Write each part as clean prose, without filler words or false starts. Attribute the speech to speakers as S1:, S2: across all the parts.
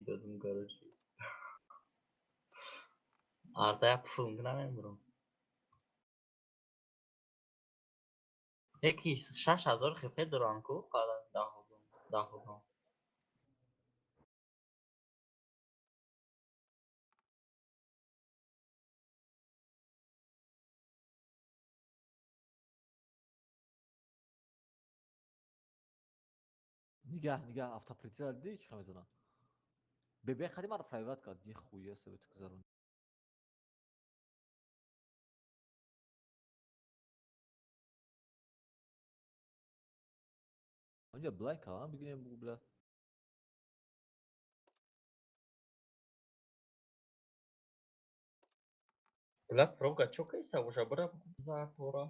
S1: Додум, короче. Арта як пуф намебурам. Яки 6000 хп дорам ку, 10,000, 10,000.
S2: Нигаҳ, нигаҳ, автоприцел дидӣ, чӣ хел мезанад? Бебе хади маро прайват кард, нихуя себе ту гузарон. Онҷа блайн калам бигирем, бугу, бля.
S1: Бля, прога чо кайса боша, бира зартора.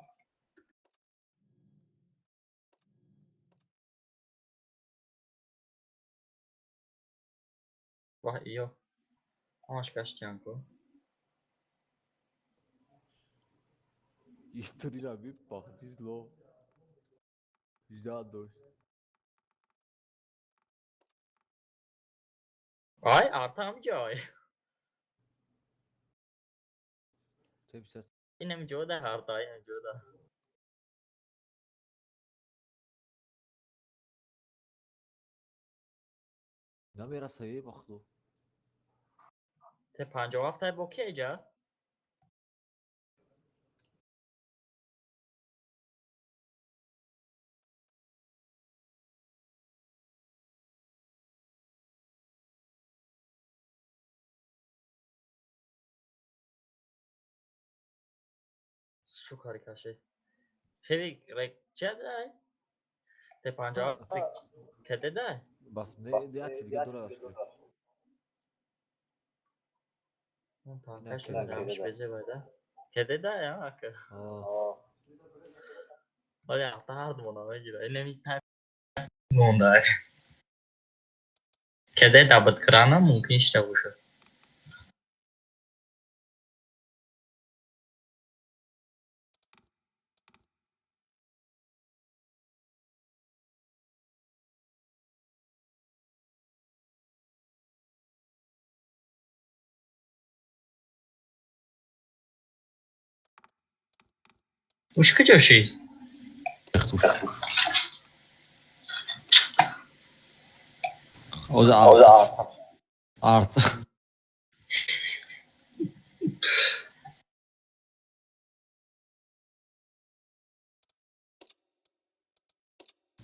S1: Ваҳ, иё. Ҳамаш гаштиям ку.
S2: Историра бипах, визло. Ждать дошт.
S1: Ай, арта ҳамҷой.
S2: Те 50.
S1: Инам ҷода арта, инам ҷода.
S2: Намераса е бахло.
S1: Те 57 бо ки ҷа? Сукари кашид. Хеле рек чадай? Те 57 кеде дай?
S2: Баф не, яти дига дора фикр.
S1: Он
S2: Не,
S1: танкаш
S2: кеде
S1: намш
S2: дай.
S1: Беже байда. Кеде дай, а ака?
S2: А.
S1: Вале арта ҳар думона мегира. Инами монда. Кеде дабат крана мумкин шида бошад. Уш куҷо шид?
S2: Туш. Оза арт. Арт.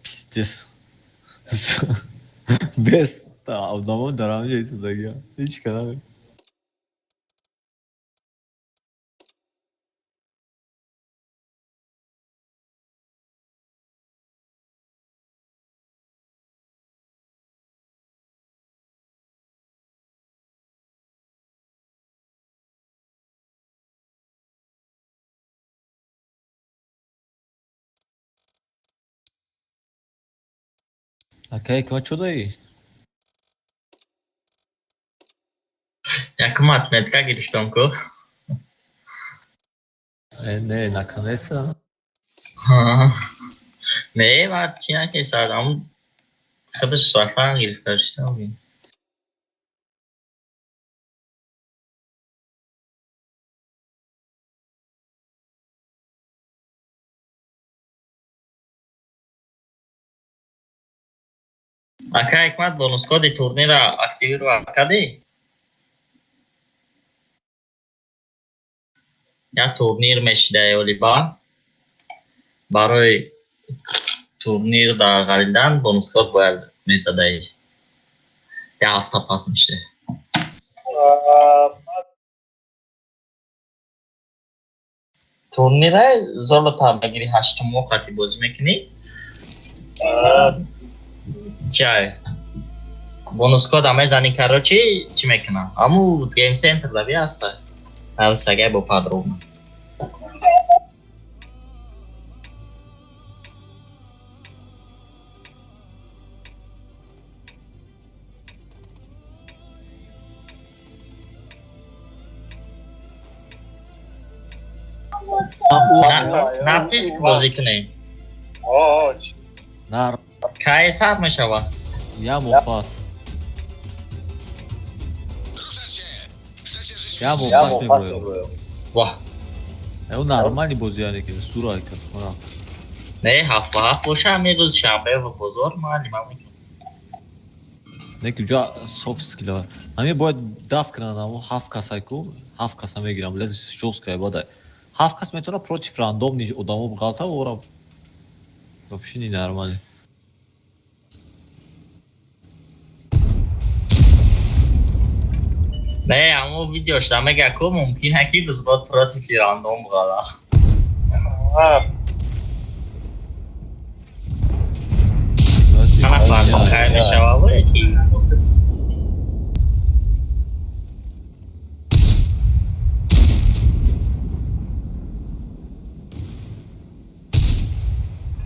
S2: Пиздец. Без одамо дар ҳамҷа истодагия. Ҳеҷ кадаме. Акай, кма чо даи?
S1: Якум отметка гирифтам ку.
S2: Э, не, наконец-то.
S1: Не, ман чӣ накесад, ам худаш рафтан гирифта шидам. Ака Ҳикмат, бонус коди турнира активировать кардӣ? Як турнир мешида ёлиба. Барои турнир дар ғалидан бонус код бояд мезадаӣ. Як ҳафта пас мешида. Турнира золота мегири, ҳаштумо қати бозӣ мекунӣ. Чай. Бонус код мезанӣ, короче, чӣ мекунам? Аму гейм центр да би ҳаста. Сагай бо подробно. Натиск бозӣ кунем.
S2: Нар.
S1: Кай сар мешавад?
S2: Я моҳ пас. Я бо пас меброям.
S1: Ва.
S2: Э, нормальный бозӣ, яъне ки сура кард.
S1: Не, 7 ба 7 боша, ҳамин рӯзи шанбе ва бозор ман нима мекунам.
S2: Не ки ҷа софт скилл. Ҳамин бояд даф кунанд, амо ҳафт касай ку, ҳафт каса мегирам, лез жёсткая бада. Ҳафт кас метавонад против рандомный одамо ғалта ора. Вообще не нормально.
S1: Не, амо видеош намега ку мумкин ки взвод против рандом ғала. Ана фаҳмидам, хайр мешава ва яки.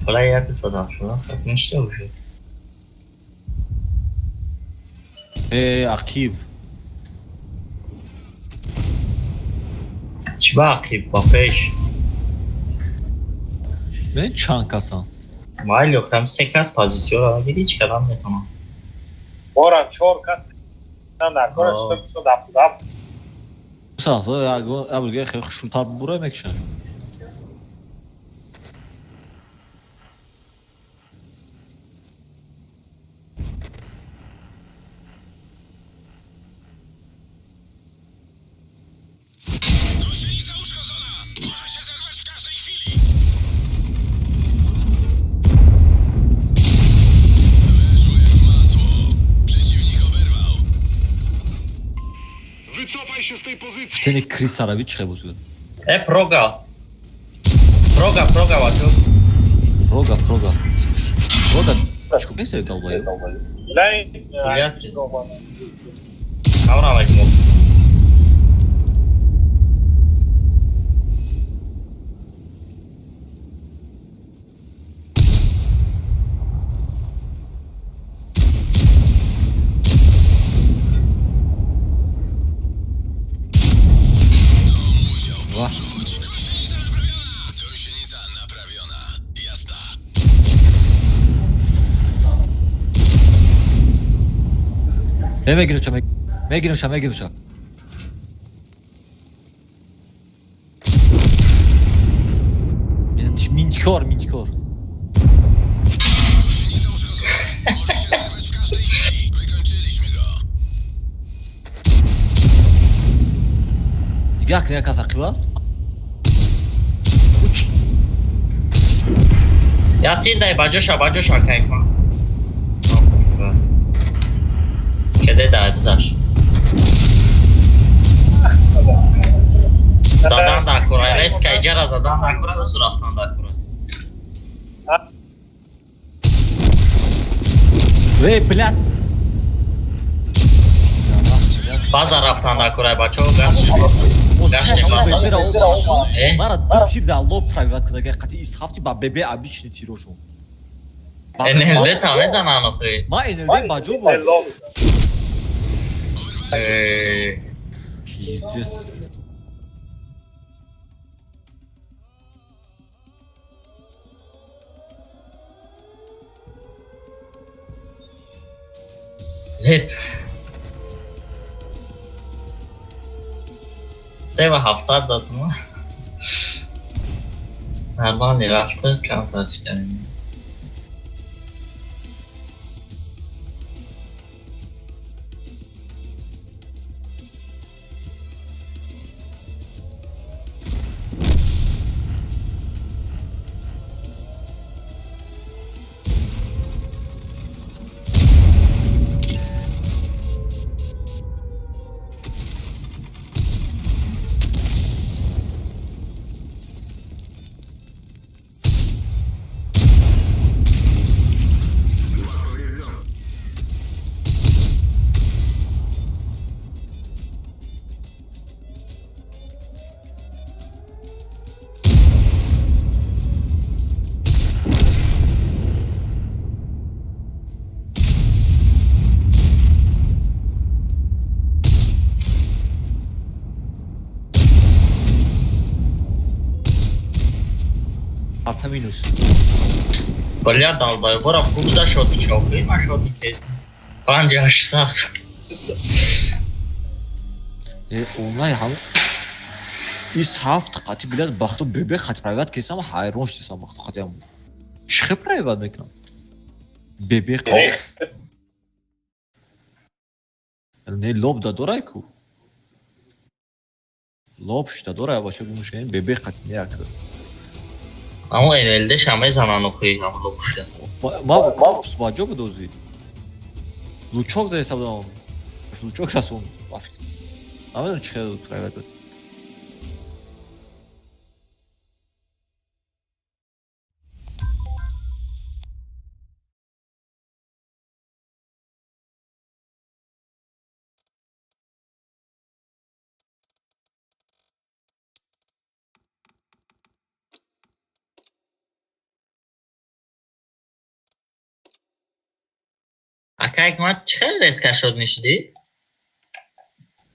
S1: Ҳола як садам шуда, хатм шуда бошад.
S2: Э, ақиб.
S1: Чӣ ба ақиб, ба пеш?
S2: Не, чанд касан?
S1: Майли, охирам се кас позитсияро гири, чӣ кардам метавонам.
S3: Борам чор кас дар кор 177.
S2: Саф, ягон хеле хушрӯтар бура мекушанд.
S4: Gąsienica uszkodzona! Może się zerwać w każdej chwili! Weszło jak w masło. Przeciwnik oberwał.
S5: Wycofaj się z tej pozycji!
S2: Сени Крисарави чӣ хел бозӣ?
S1: Э, прога. Прога, прога, бачо.
S2: Прога, прога. Прога, чӣ кунед долбоёб?
S3: Лайн.
S1: Ҳамра мекунам.
S2: Ва.
S4: Gąsienica naprawiona! Gąsienica naprawiona. Jazda.
S2: Э, мегирам, мегирам, мегирам. Минтикор, минтикор.
S4: Gąsienica uszkodzona. Może się zerwać w każdej chwili. Wykończyliśmy go.
S2: Нигоҳ кун, як кас ақиба.
S1: Я тир дай баҷоша, баҷоша кайфа. Кеде дай бизаш. Задан дакура, резка иҷара задан дакура, усу рафтан дакура.
S2: Эй, блядь.
S1: База рафтан дакура, бачо, гаш. Гашти база. Э?
S2: Мара ду тир дар лоб пробивать кардага, қати ис ҳафти ба ББ обычный тирошон.
S1: НЛД та мезанан охи.
S2: Ма НЛД ба ҷо буд.
S1: Э,
S2: Пиздец.
S1: Зип. 3 ва 700 зад мо. Нормально рафта, камтар чикарем.
S2: Арта минус.
S1: Бля, долбоёбора хуб шоти чоқи, ман шоти кесим. 5 800.
S2: Онлайн ҳам ис ҳафт қати билад бахту бебе хати private кесам, ҳайрон шудисам. Бахту қати ам чӣ хел private мекунам бебе қати? Не, лоб да дорай ку, лоб шуда дорай, бача гумшаин бебе қати не як.
S1: Аммо НЛД ша мезанан охи, ҳам лобушта.
S2: Ма корпус ба ҷо будози, лучок да ҳисаб, лучок расон. Намедонам чӣ хел private буд.
S1: Ака Ҳикмат, чӣ хел резка шуд нишидӣ?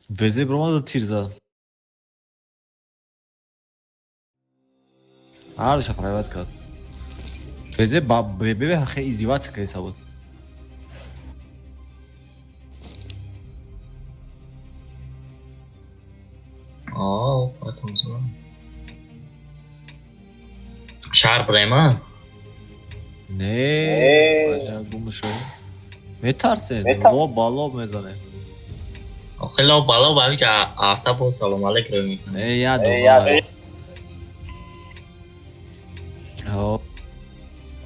S2: Везе бромада, тир зад. Ҳардуша private кард. Везе ба бебе хе издеваться кардиса буд.
S1: О, потом шаҳр брема.
S2: Не, бача гумшо. Метарсен, лоб ба лоб мезанем.
S1: Охи лоб ба лоб ҳамиҷа афта бо салом алейк рӯй мекунам.
S2: Не, я дум.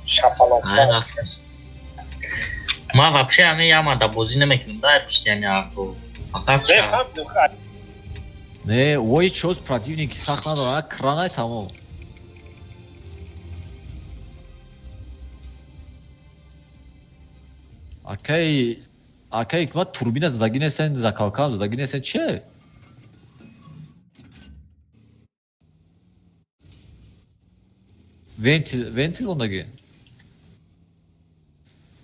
S3: Шапалоқ.
S1: Ай рафта. Ма вообще ҳами яма да бозӣ намекунам да пишти ҳами авто. Фақат шаҳр.
S2: Не, вой, чоз противники сахт надорад, кранай тамом. Акай, акай Ҳикмат, турбина задагӣ нестен, закалкам задагӣ нестен, чие? Вентил, вентил ондагӣ.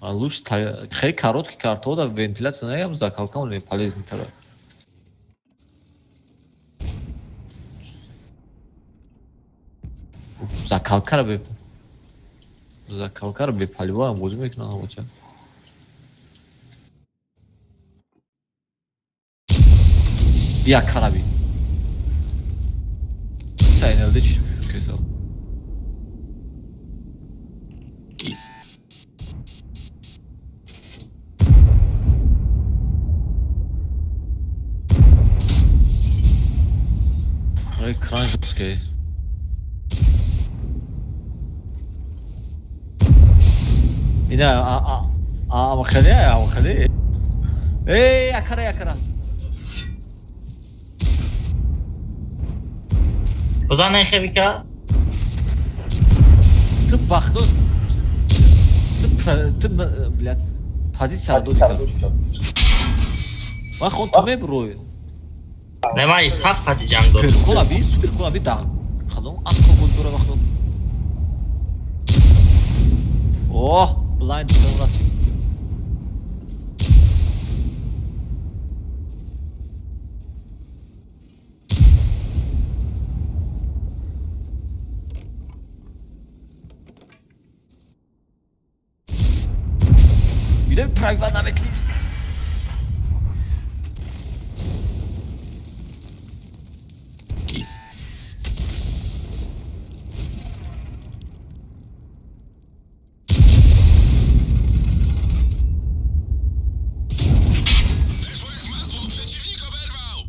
S2: А лучше хеле короткий картода вентиляция наям, закалкам полезный тара. Закалкара бе закалкара бепаливаам бозӣ мекунам, бача. Бия караби. Са НЛД чӣ кесал? Экран жёсткий. Ина а а амахале амахале. Эй, якара якара.
S1: Бизан хевика.
S2: Ту бахто ту блядь позиция додӣ, короче. Ман хон ту мебурой.
S1: Не, ман Исҳақ қати ҷанг дорам.
S2: Суперкола би, суперкола би да. Хадом ақл буд дура вақто. Оҳ, блайнд рафт. Видам private намекунӣ.
S4: Weszło jak w masło, przeciwnik oberwał!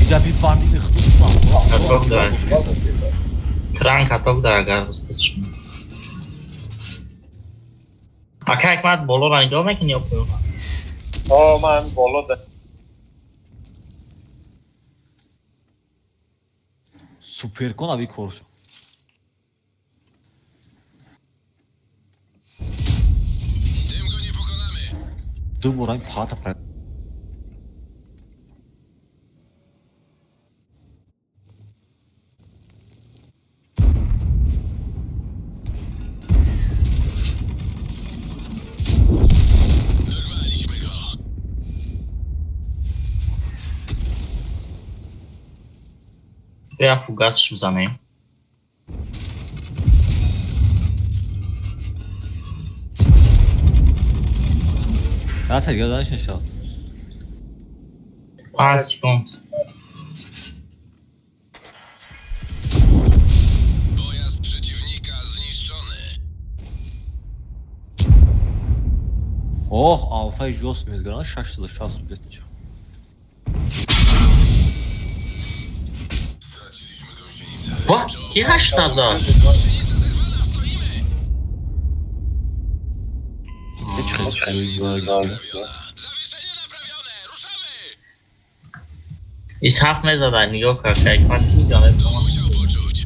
S2: Ида би бандини худусан.
S1: Каток да. Кран каток да агар бизшун. Ака Ҳикмат, болоро нигоҳ мекунӣ ё поён?
S3: О, ман боло да.
S2: Суперкон ави коршо.
S4: Tym go nie pokonamy!
S2: Ду бора ин пата пра.
S4: Dorwaliśmy go!
S1: Я фугасш бизанем.
S2: Ята дига данаш нашав.
S1: 5 секунд.
S4: Pojazd przeciwnika zniszczony.
S2: Оҳ, алфаи жёст мезгаран 660 билет.
S4: Straciliśmy gąsienicę.
S1: Ва, ки 800 зад?
S4: Gąsienica zerwana, stoimy! Zawieszenie naprawione, ruszamy!
S1: Ис ҳафт мезада, нигоҳ кар, кайфат ки ҷониб.
S4: To musiał poczuć.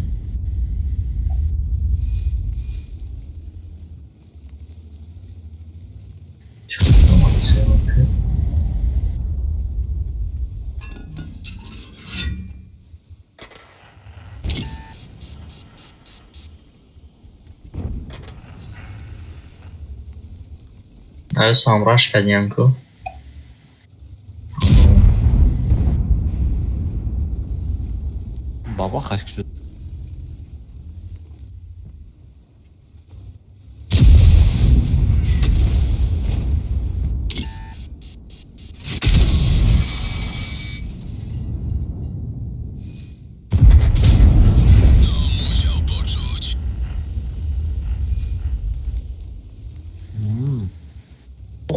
S1: Аю самраш кардиям ку.
S2: Баба хашк шуд.
S4: To musiał poczuć.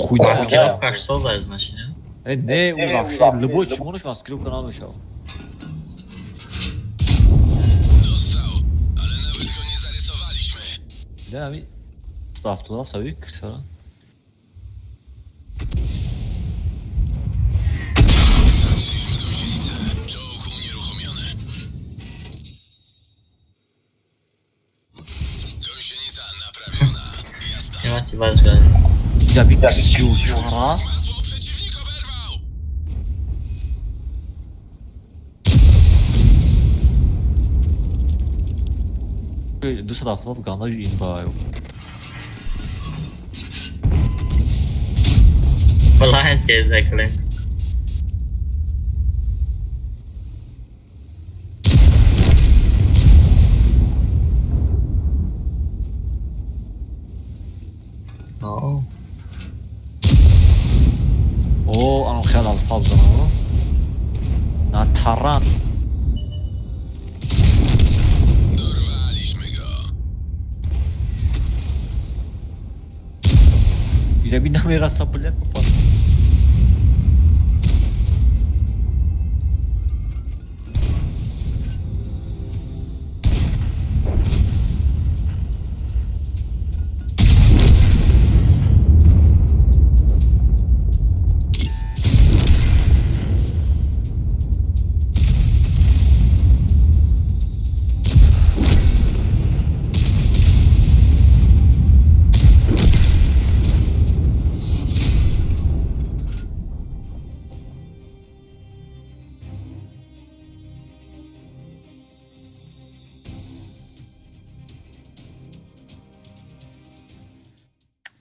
S2: Хуй.
S1: Маскировкаш созай, значит, не?
S2: Э, не, ӯ вообще любой чимонаш маскировка намешавад.
S4: Dostał, ale nawet go nie zarysowaliśmy.
S2: Не, ами 77 сави кирсара.
S4: Straciliśmy gąsienicę. Czołg unieruchomiony. Gąsienica naprawiona. Jasna.
S1: Нимати баҷгар.
S2: Ҷаби 34.
S4: Masło przeciwnik oberwał!
S2: 277 ганда ин ба
S1: Баланд теза клем. О,
S2: О, ан хел алфа бзанам. На таран.
S4: Dorwaliśmy go.
S2: Ира би намераса, блядь, попад.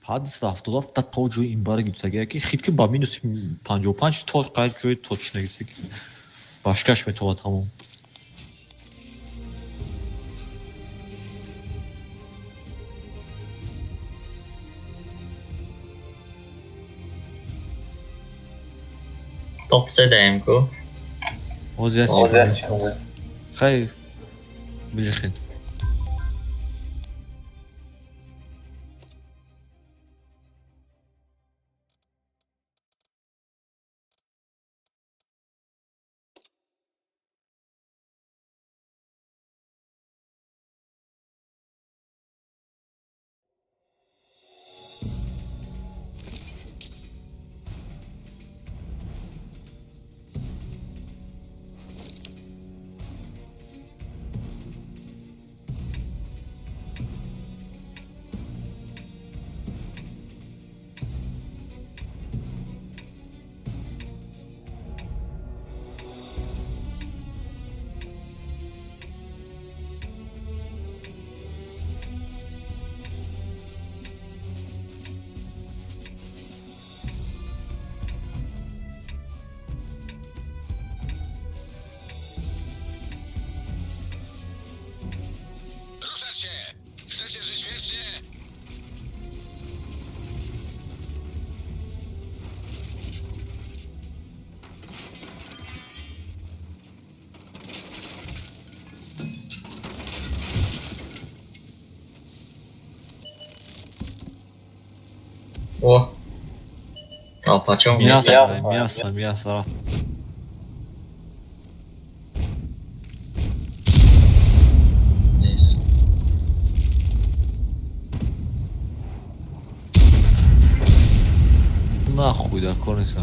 S2: Па 277 та то ҷои имбара гирифтагия ки хит ки ба минуси 55 то қайд ҷои точно гирифтаги. Башкаш метова тамом.
S1: Топ се даем ку.
S2: Ҳозир аст. Хайр. Бижихед.
S1: О. Толпачом нест.
S2: Мясо, мясо, мясо.
S1: Нест.
S2: Нахуй да кор нест.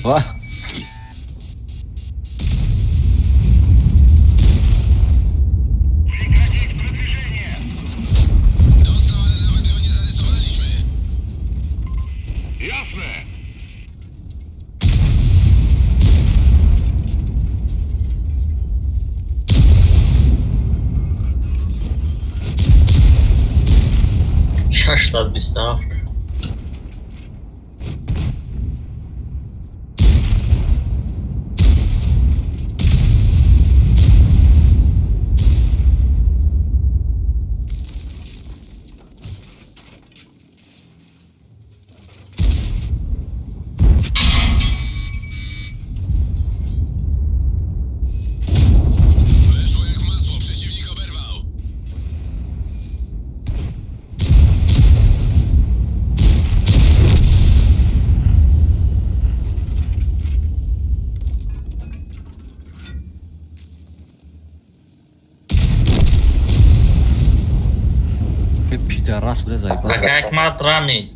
S2: Ва.
S5: Прекратить продвижение.
S4: Dostał, ale nawet go nie zarysowaliśmy.
S5: Jasne.
S1: 627.
S4: Weszło jak w masło, przeciwnik oberwał.
S2: Пидорас, бля, заебал.
S1: Ака Ҳикмат рани.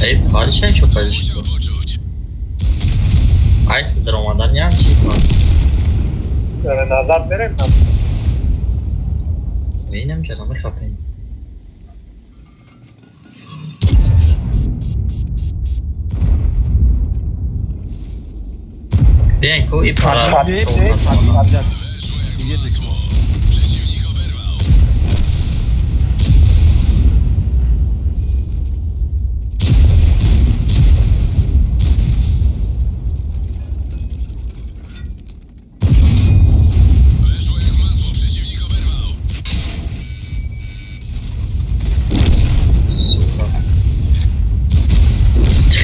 S1: Эй, парча чо парча.
S4: Musiał poczuć.
S1: Айс даромадан ям чи
S3: Назад мерем нам.
S1: Бинам чара мехапем. Биен ку и пара.
S2: Не, не,
S4: Weszło jak w masło. Przeciwnik oberwał. Weszło jak w masło, przeciwnik oberwał.
S1: Сука.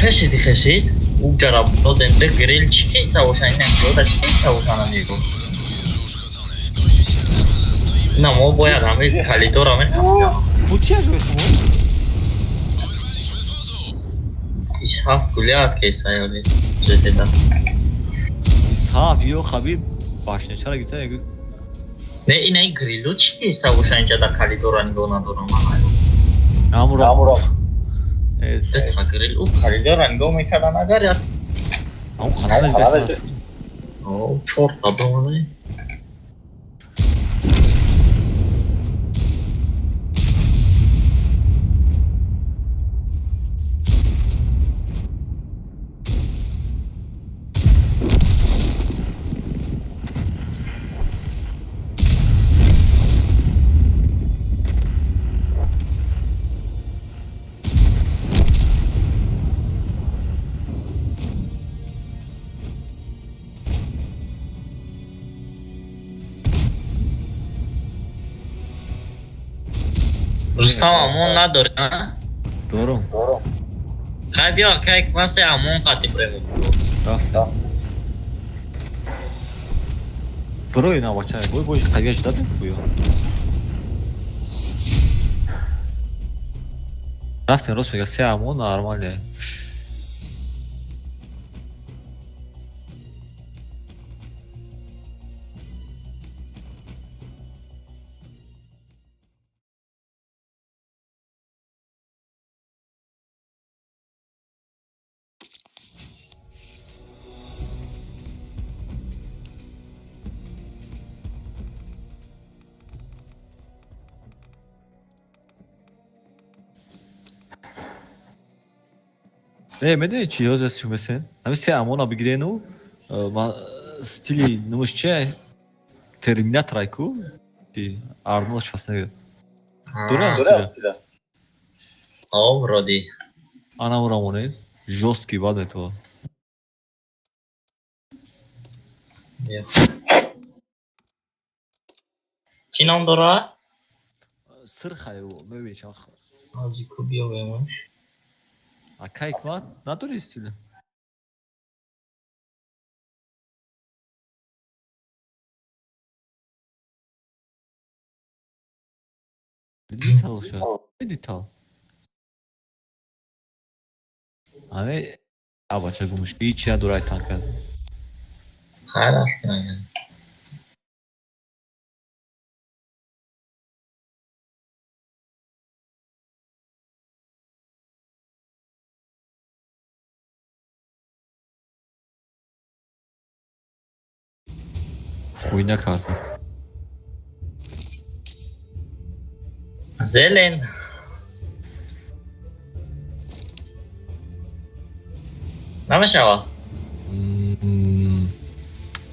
S1: Хешид, хешид. Уҷара доден де грил чи киса бошан, ина дода чи киса бошан амиго.
S4: Powrotu wieży uszkodzony. Gąsienica zerwana. Stoimy.
S1: На мо бояд ҳами калидора мехапем.
S2: Путя же это.
S4: Oberwaliśmy z wozu.
S1: Исҳаф гулият киса ёли жедеда.
S2: Исҳаф ё Хабиб башня чара гитса яги.
S1: Не, ина ин грилу чи киса бошан инҷа дар калидора нигоҳ надорам ман.
S2: Амуро.
S3: Амуро.
S2: Эс.
S1: Дета грил у калидора нигоҳ мекардан агар як
S2: Ам ханала
S3: Ханала.
S1: О, чорта домана. Рустам амон надори, а?
S2: Дорум.
S3: Дорум.
S1: Хай биё, кай масе амон қати бремо.
S2: Рафт. Брои на бача, бой бой қавия ждат буё. Рафтем рост мега се амон нормале. Не, медони чи ёз аст шумесен? Ҳами се амона бигирену ма стили нумуш че Терминатор айку? Ти Арнолд Шварценеггер. Дурам стиля.
S1: О, вроде.
S2: Ана урамоне жёсткий бад метова.
S1: Чӣ ном дорад?
S2: Сирхай мебини чанд.
S1: Ҳози ку биёбемаш.
S2: Ака Ҳикмат надори стиля? Дитал ша. Дитал. Аме абача гумш ҳеч надорай танка.
S1: Хай, рафтем агар.
S2: Хуйня карта.
S1: Зелен. Намешава?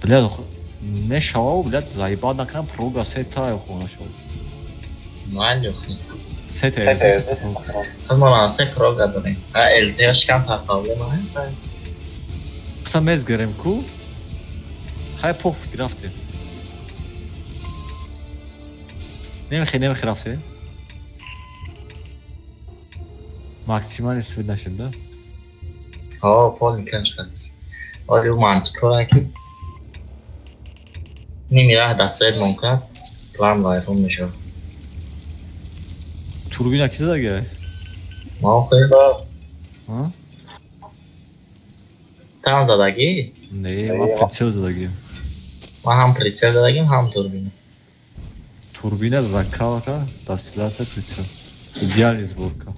S2: Блядь, мешава, блядь, заебал накунам прога сета хонашо.
S1: Малюхи.
S2: Сета, сета.
S1: Мо се прога дорем. А ЛТш камтар проблема.
S2: Қиса мезгирем ку? Хай пофиг, рафтем. Немехе, немехе рафтем. Максимально свет нашед, да?
S1: Ҳо, пол микан шуд. Оли мантикора ки ними раҳ дастроед мумкин план вайрон мешавад.
S2: Турбина ки задага?
S1: Ма охир
S2: Ҳа?
S1: Там задагӣ?
S2: Не, ман прицел задагим.
S1: Ман ҳам прицел задагим, ҳам турбина.
S2: Турбина, закалка, дастилата, прицел. Идеальный сборка.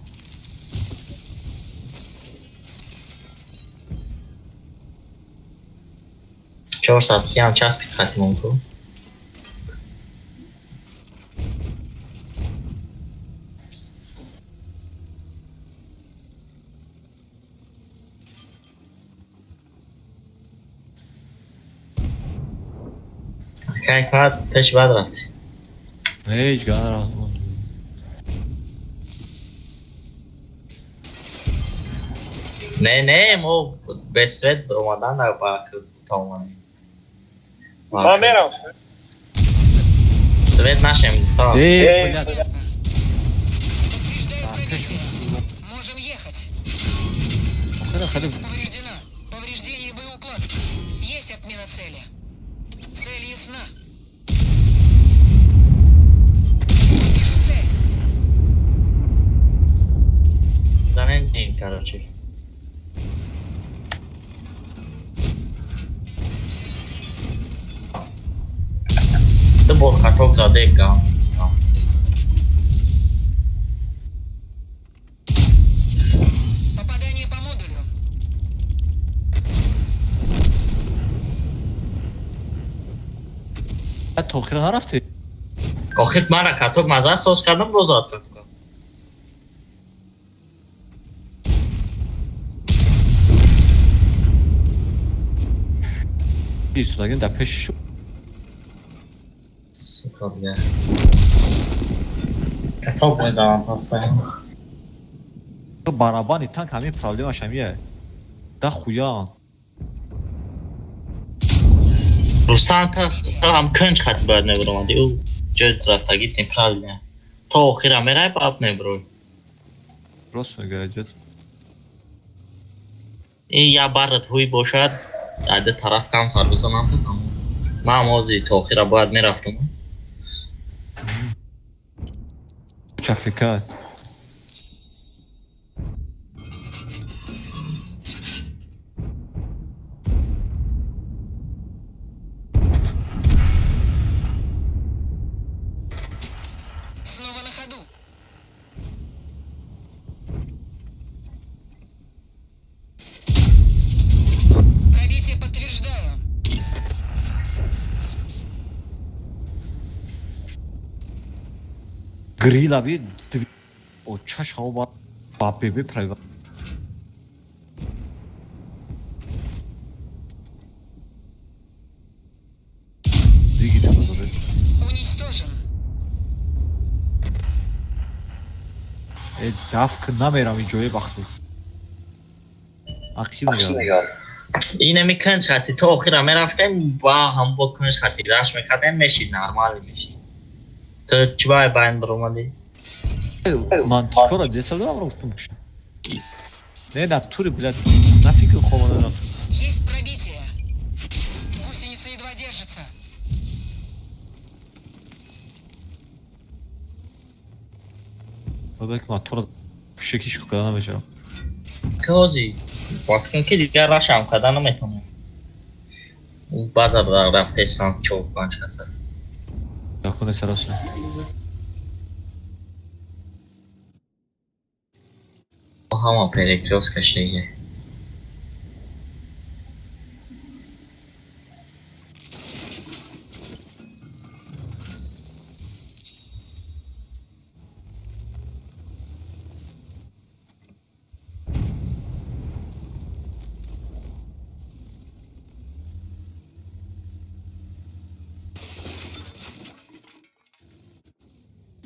S1: 430 ҳам часпид хатимон ку. Ҳикмат, пеш бад рафтӣ.
S2: Не, ҳеҷ га нарафтам.
S1: Не, не, мо без свет омадан ба та омадем.
S3: Ман мерам.
S1: Свет нашем та.
S2: Эй, блядь.
S4: Подтверждаю пробитие. Можем ехать.
S2: Охира хеле
S4: Повреждена. Повреждение боеукладки. Есть отмена цели. Цель ясна. Вижу цель.
S1: Занем, короче. Ду бор каток заде гам.
S4: Попадание по модулю.
S2: То охира нарафтӣ?
S1: Охир мара каток маза соз кардам, боз зад катока.
S2: Истодагим дар пеши шу.
S1: Сука, бля. Каток мезанам постоянно.
S2: Барабани танк ҳамин проблемаш ҳамия. Да хуян.
S1: Рустам, та ҳам кунҷ хати бояд мебуромадӣ. Ӯ ҷои рафтагӣ неправильно. То охира мерай, баъд мебурой.
S2: Рост мегӯяд ҷоз.
S1: Ин я баррат ҳуй бошад, ада тараф камтар бизанам, то тамом. Ман ҳам ҳозир то охира бояд мерафтам.
S2: Чафика.
S4: Снова на ходу. Пробитие подтверждаю.
S2: Грила би оча шаво ба бебе прайва. Двигатель заде.
S4: Уничтожен.
S2: Э, дафк намерам иҷое бахту. Ақи мегӯям.
S1: Инами кунҷ хати то охира мерафтем, ба ҳам бо кунҷ хати раш мекардем, мешид, нормалӣ мешид. Ту чӣ бай байн биромадӣ?
S2: Ман чикора десалам рафтум киш. Не, натури, блядь, нафиг хобана.
S4: Есть пробитие. Гусеница едва держится.
S2: Бабек мотор пишакиш када намешавам.
S1: Кози. Вақте ки дигар рашам када наметавонам. База рафтесан чор панҷ каса.
S2: Якуне сараша.
S1: Ҳама перекрёсткаш диге.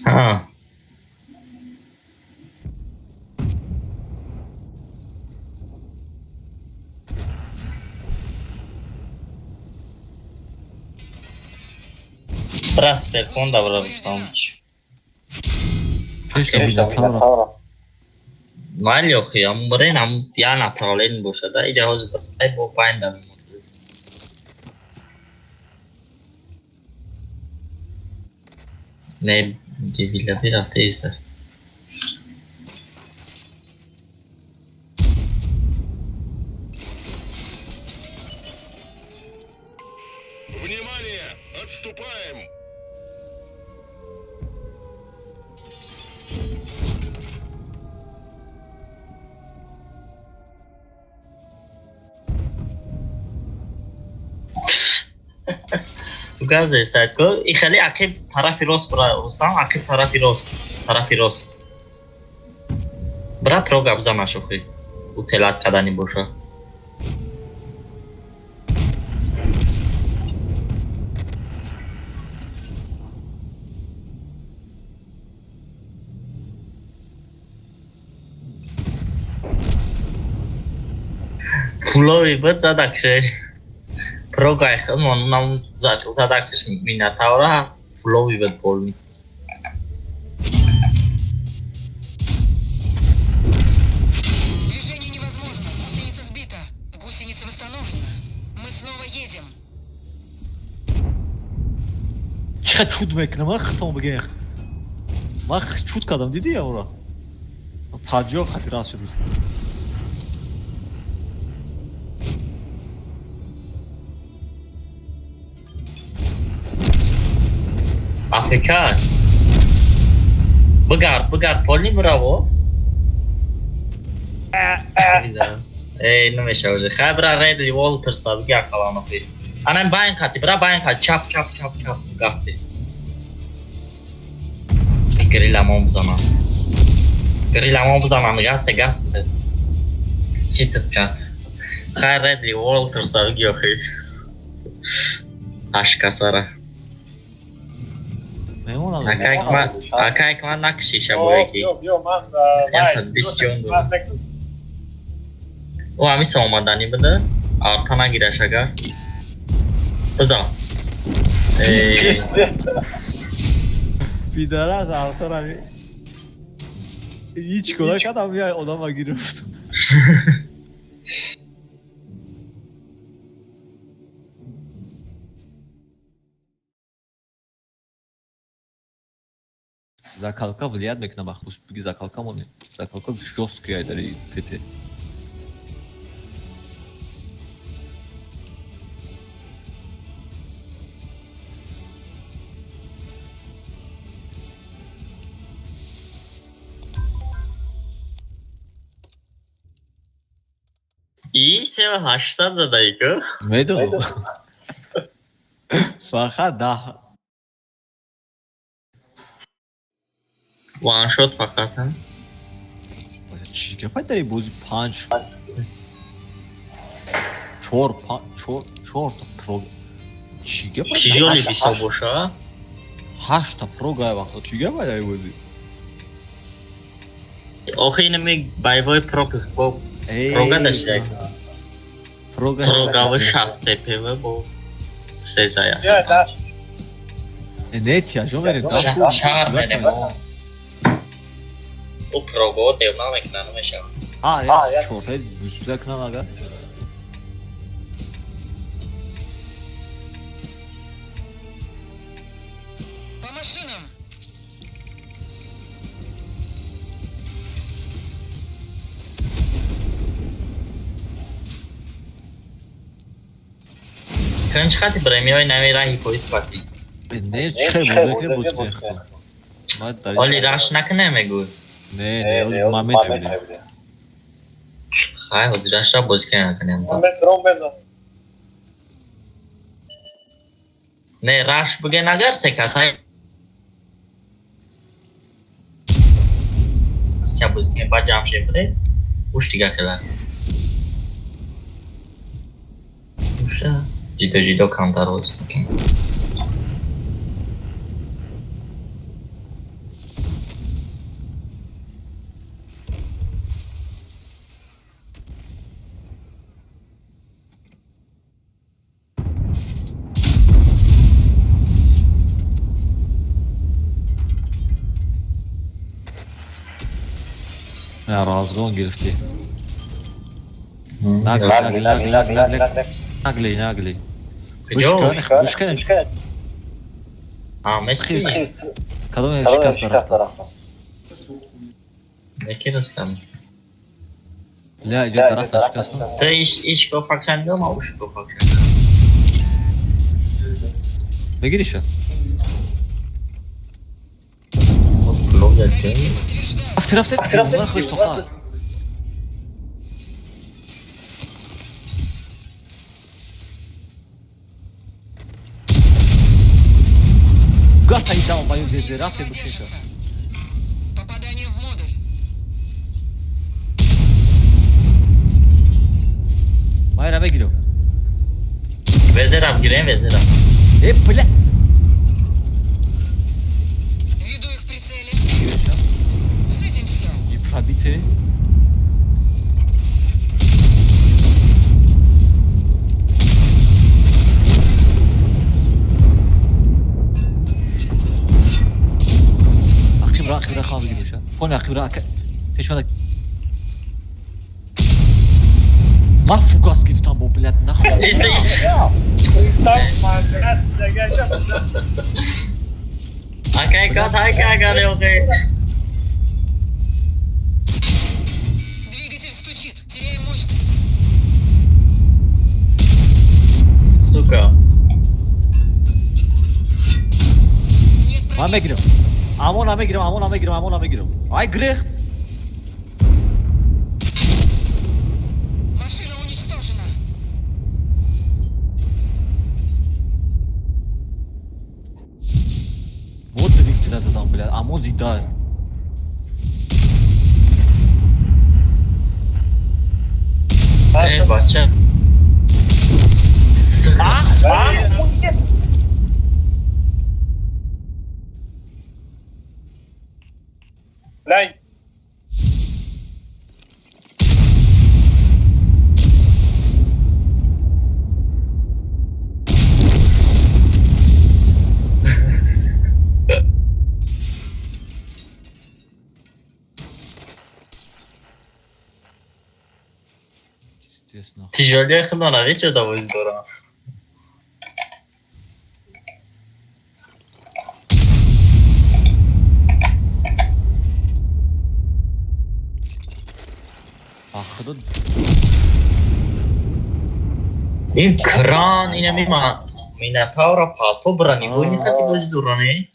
S1: Ҳа. Раз перкон добра Рустамович.
S2: Пеш да.
S1: Майли охи, ам брен ам я направлен боша да иҷа ҳозир ай бо пайн да мемонад. Не, дивила бирафта иста.
S5: Внимание! Отступаем!
S1: Газе сайт ко и хеле ақиб тарафи рост бра Рустам, ақиб тарафи рост, тарафи рост. Бра про гап занаш охи. У телат кадани боша. Фулови бад задакше. Прогай хмон нам задакш минатавра фулови бад полни.
S6: Движение невозможно. Гусеница сбита. Гусеница восстановлена. Мы снова едем.
S2: Чӣ чуд мекунам, ман хитом бигем. Ман чуд кардам, дидӣ яра? 50 хати раст шуд.
S1: Африка. Бигард, бигард, полни браво. Эй, намеша уже. Хай бра Редли Уолтерса бига калам охи. Анам байн хати, бра байн хати, чап чап чап чап гасти. Гриламон бизанам. Гриламон бизанам, гасте, гасте. Хитат кард. Хай Редли Уолтерса биги охи. Ҳашт касара.
S2: Мемонам.
S1: Акай ма накши шабое ки.
S3: Ё, ё, ман
S1: 120 ҷон дорам. О, ҳамиса омаданӣ буда. Арта нагираш агар. Бизан. Эй,
S2: Пидарас алтарами. Ҳеҷ кора кардам, я одама гирифт. Закалка влиять мекунад махсус биги закалка монем. Закалка жёсткий ай дари ТТ.
S1: И 3 800 задаӣ ку?
S2: Медонам. Фақат 10.
S1: Ваншот фақат ҳа?
S2: Чӣ гапай дари бози панҷ чор чор чорта про чӣ гапай?
S1: Чижоли бисо боша?
S2: Ҳашта про гай вақто чӣ гапай дари бози?
S1: Охи инами боевой пропуск бо прога дашта.
S2: Прога.
S1: Прогави 60 ТПВ бо сезая.
S2: Не тяжо мерем.
S1: Шаҳр мерем. Ӯ прого девна мекуна намешавад.
S2: А, чортаи бусуда кунам агар.
S6: По машинам.
S1: Кан чӣ хати бирем ё нави раҳи поиз хати?
S2: Не, чӣ хел бозӣ мекунем, бозӣ кунем. Ман дар
S1: Оли раш накунем мегӯй.
S2: Не, не, оли момент мебинем.
S1: Хай, ҳозир рашра бозӣ кунем накунем то.
S3: Ман метром безан.
S1: Не, раш биген агар се касай ча бозӣ кунем, баъд ҷамъ шем бирем. Уш дига хела. Уша ҷидо ҷидо камтар бозӣ мекунем.
S2: Не, разгон гирифтӣ. Нагли, нагли, нагли, нагли, нагли. Нагли, нагли.
S1: Куҷо?
S2: Гӯш кунем.
S1: А, мести?
S2: Кадом шикаст дарахта?
S1: Яке рост кардам.
S2: Ля, иҷа дарахта шикастам.
S1: Ту иш иш гофакшанга, ма уш гофакшанга.
S2: Мегириша?
S1: Блог яке.
S2: Рафти, рафти, рафти, хуш тоха. Гаса идам баю зезе, рафти бушиша.
S6: Попадание в модуль.
S2: Майра мегирам.
S1: Везерам гирем, везерам.
S2: Э, бля.
S6: Веду их в прицеле. С этим все.
S2: И пробитый. Ақибра, ақибра хам бигир боша. Пони ақибра, пешмада. Ман фугас гирифтам бо, блядь, нахуй.
S1: Иса, иса. Акай кат, акай гаре охе.
S6: Двигатель стучит. Теряем мощность.
S1: Сука.
S6: Нет
S2: Ман
S6: пробития.
S2: мегирам. Амона мегирам, амона мегирам, амона мегирам. Ай грех.
S6: Машина уничтожена.
S2: Вот двигателя задам, блядь. Амо зида.
S1: Э, бача. Сука.
S3: Лай.
S2: Пиздец, нахуй.
S1: Тижолия худо навеча да бози дорам.
S2: А худо
S1: Ин кран инами ма Минотавра палто бра нигоҳ никати бози доране.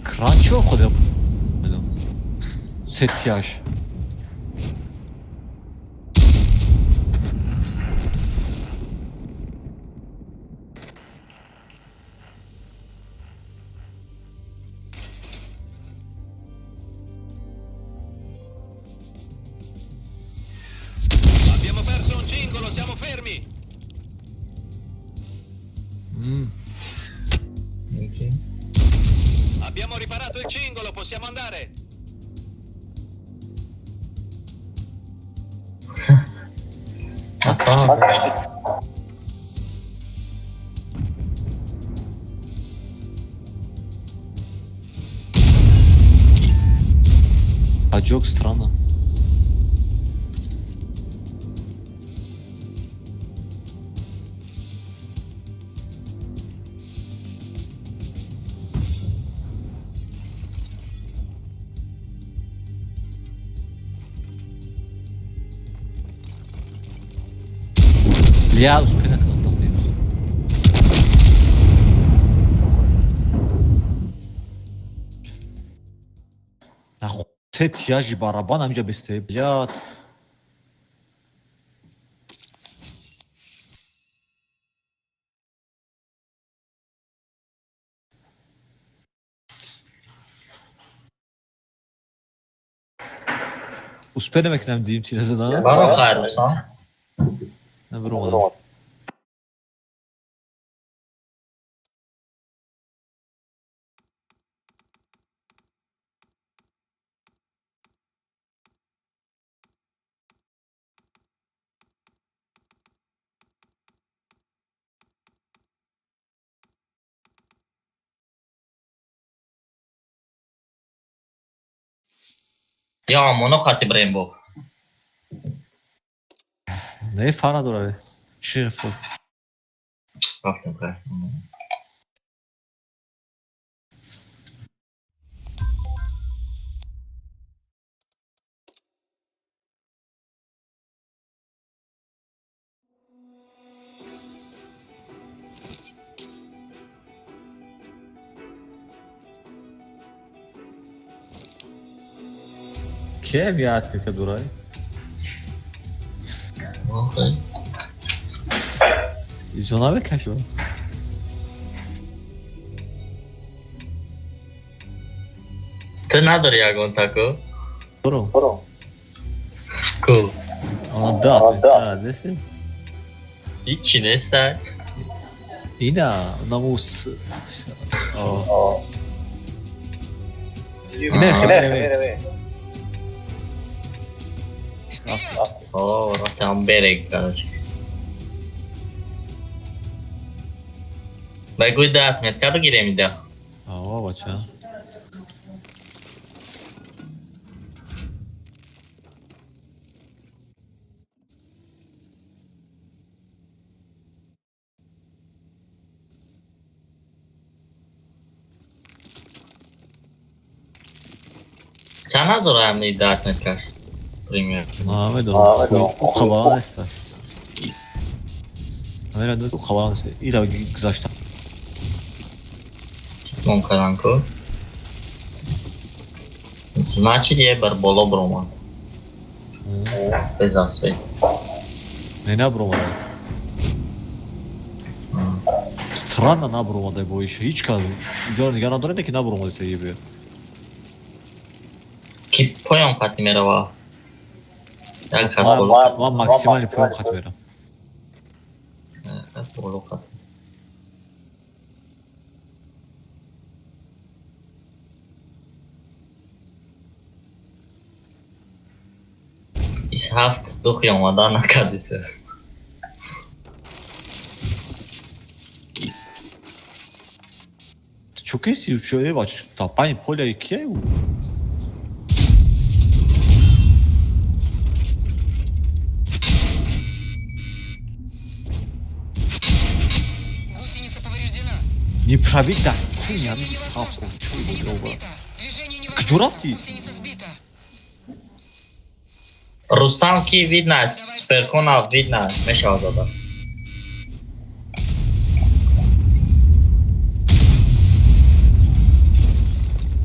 S2: Кран чё худо? Сетяш.
S4: Abbiamo perso un cingolo, siamo fermi. Abbiamo riparato il cingolo, possiamo andare.
S1: Аслан.
S2: Аджок странно. Я успею накунам там. Нахуй се тияжи барабан ҳамиҷа бисте, блядь. Успе намекунам дим тира задан.
S1: Баро хайр, Рустам.
S2: На бромадам.
S1: Ё амоно қати брембо.
S2: Не, фар надора. Чӣ фар?
S1: Рафтем хайр.
S2: Кем яд мека дурай?
S1: Окей.
S2: Изо намекашва.
S1: Ту надори ягон тако?
S2: Дорам.
S1: Ку.
S2: Ана да, нест?
S1: Ҳичи нестай.
S2: Ина, намус. Ина хеле.
S1: О, рафтем берег, короче. Бегӯй да отметка бигирем ида.
S2: Ава, бача.
S1: Чанд ҳазор ам ида отметкаш? Пример.
S2: Намедонам. Хабар нест. Намедонам, хабар нест. Ира гузашта.
S1: Мон кардан ку. Значит, е бар боло бромад. Без асфальт.
S2: Не набромада. Странно набромада бо иша. Ҳеч кас ҷо нигаҳ надоред, ки набромада саги бия.
S1: Ки поён қати мерава? Як кас боло.
S2: Ман максимально поён хат мерам.
S1: Як кас боло қати. Ис ҳафт духи омада накардиса.
S2: Чо кеси чо е бач та пани поля ки е?
S6: Гусеница повреждена.
S2: Не пробить да куня
S6: Движение
S2: ми
S6: невозможно.
S2: ставку.
S6: Гусеница сбита. Движение невозможно.
S2: Куҷо рафтӣ?
S6: Гусеница сбита.
S1: Рустам ки видно, суперкона видно, мешава зада.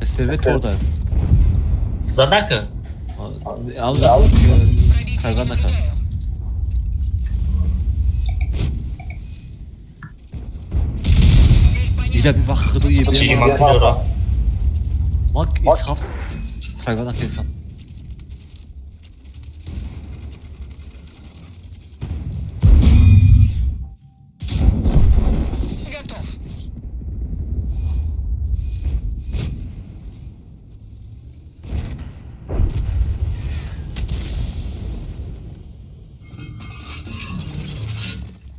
S2: СТВ торда.
S1: Задака?
S2: Ам
S6: Пробитие
S2: Хайван
S6: не
S2: накард.
S6: наблюдаю. Цель понятна.
S2: Ида би вақт худо е
S1: Чиги
S2: бия.
S1: ман куҷо рафт?
S2: Ман ис ҳафт хайван накардам.
S6: Готов.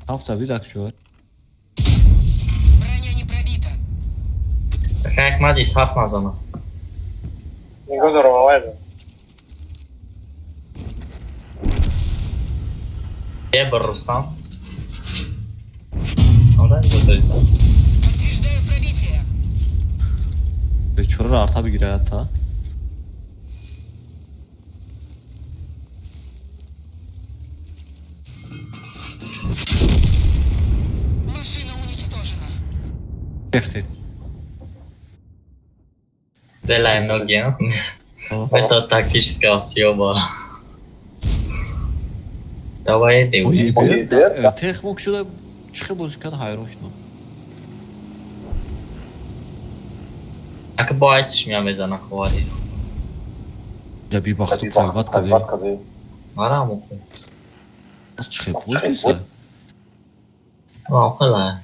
S2: Ҳафта бидак шуд.
S6: Броня не пробита.
S1: Як мад ис ҳафт мазана.
S3: Нигоҳ дорам, авайда.
S1: Е бар Рустам. Ора, готови.
S6: Подтверждаю пробитие.
S2: Бечораро арта бигирад та. Рехти.
S1: Делаем ноги, а? Это тактическая съёба. Давай, иди.
S2: Тех мог шуда чӣ бозӣ кард, ҳайрон шудам.
S1: Ака бо айсиш мея мезана ховари.
S2: Я бибахту прайват кардем.
S1: Мара муху.
S2: Аз чӣ бозӣ киса?
S1: Охила.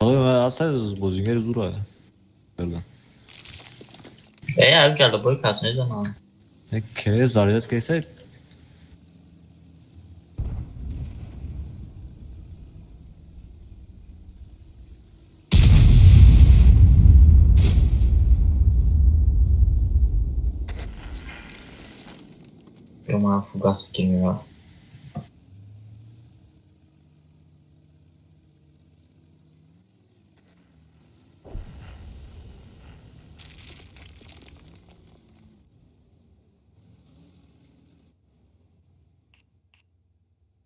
S2: Ҳоло бозигари зура.
S1: Э, ав галубой кас мезана.
S2: Ке зарядат киса?
S1: Ё ман фугас бикунем.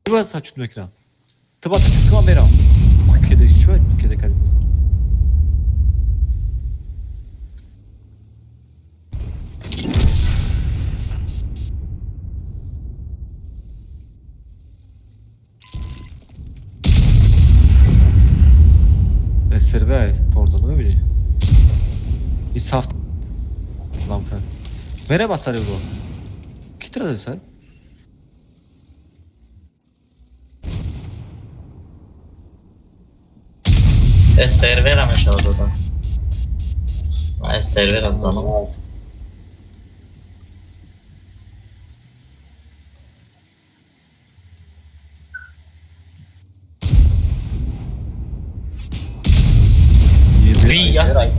S2: Ту бояд тачут мекунам. Ту бояд тачут кунам, мерам. Кеде чӣ бояд кеде кардӣ? Сервер торда намебинӣ? И сафт лампа. Мере ба сари ӯро. Ки тира сар?
S1: Сервера мешава додам. Ман серверам занам. Ви я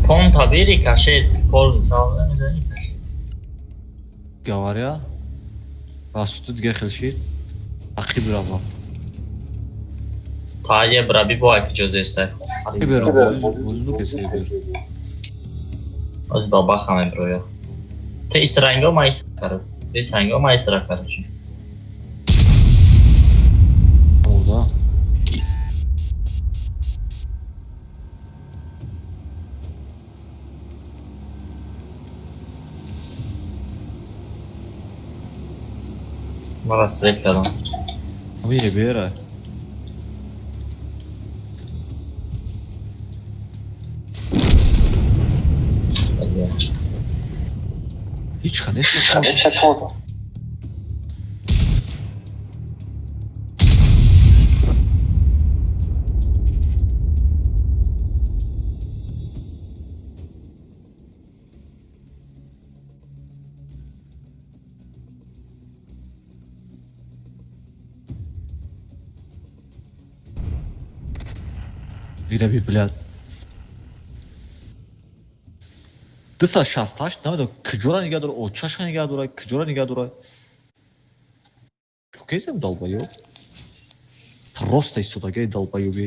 S1: понта бери кашет пол мисал намедонӣ кашет.
S2: Говоря, расуду дига хел шид. Ақиб рава.
S1: Та е бра би бо ак ҷозе сай.
S2: Бер, бозду кесе бер.
S1: Оз баба хаме броя. Те исранго ма исра кард. Те исранго ма исра кард.
S2: Ода.
S1: Мара свет кардам.
S2: Ами бера. Ҳеҷ ха нест. Вираби, блядь. 268 намедонам куҷора нигаҳ дора, очаша нигаҳ дора, куҷора нигаҳ дора. Чӯкезем долбоёб? Просто истодагаи долбоёбӣ.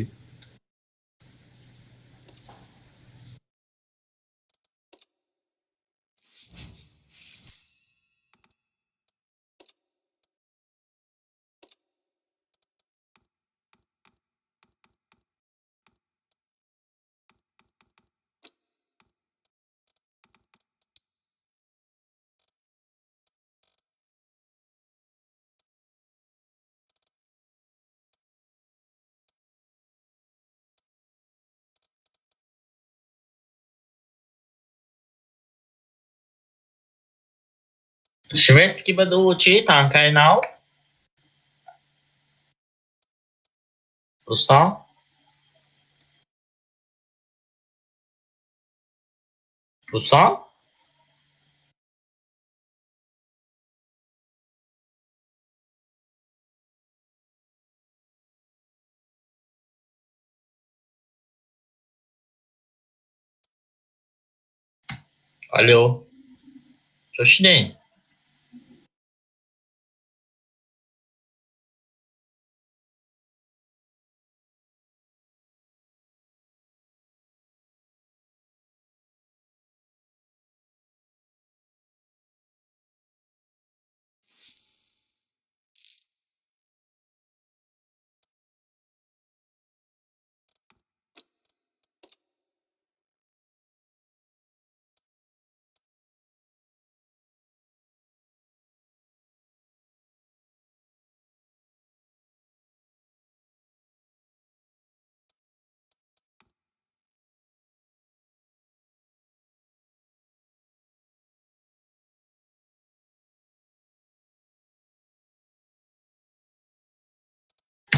S1: Шведский БДУ чӣ? Танкаи нав? Рустам? Рустам? Алло. Чо шидем?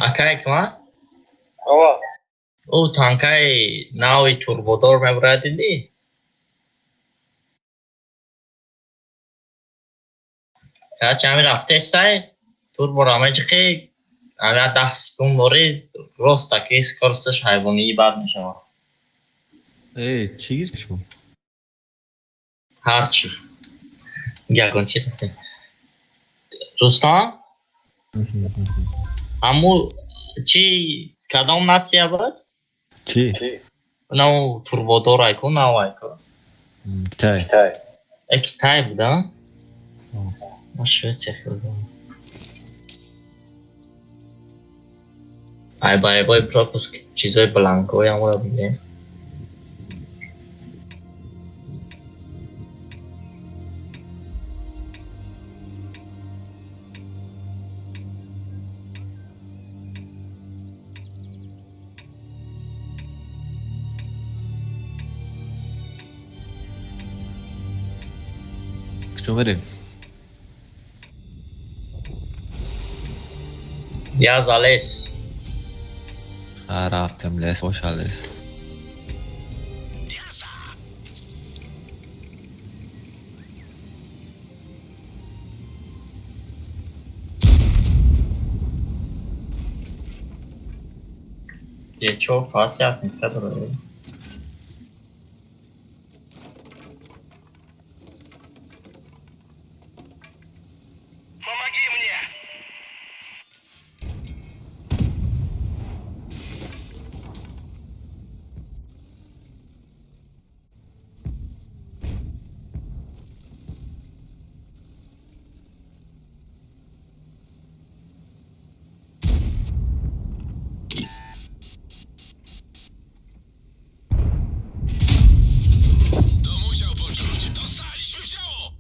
S1: Акай кма?
S3: Ова.
S1: Ӯ танкаи нави турбодор мебурад, дидӣ? Короче, ҳамин рафтесай, турборо меҷиқӣ, ҳамин 10 секунд дорӣ, рост таки скоросташ ҳайвонии бад мешавад.
S2: Э, чӣ гирифти шумо?
S1: Ҳарчи. Ягон чи рафтем. Рустам? Ҳаму чи кадом нация буд?
S2: Чӣ?
S1: Нав турбодор айку, нав айку.
S2: Китай.
S1: Э, Китай буд, а? Ма Швеция хелдам. Ай боевой пропуск чизои бланкоям ро бигирем.
S2: Куҷо мерем?
S1: Я за лес.
S2: А, рафтем лес, боша лес.
S4: Jazda!
S1: Чо фация атника дора.
S5: Помоги мне!
S4: To musiał poczuć. Dostaliśmy w ciało!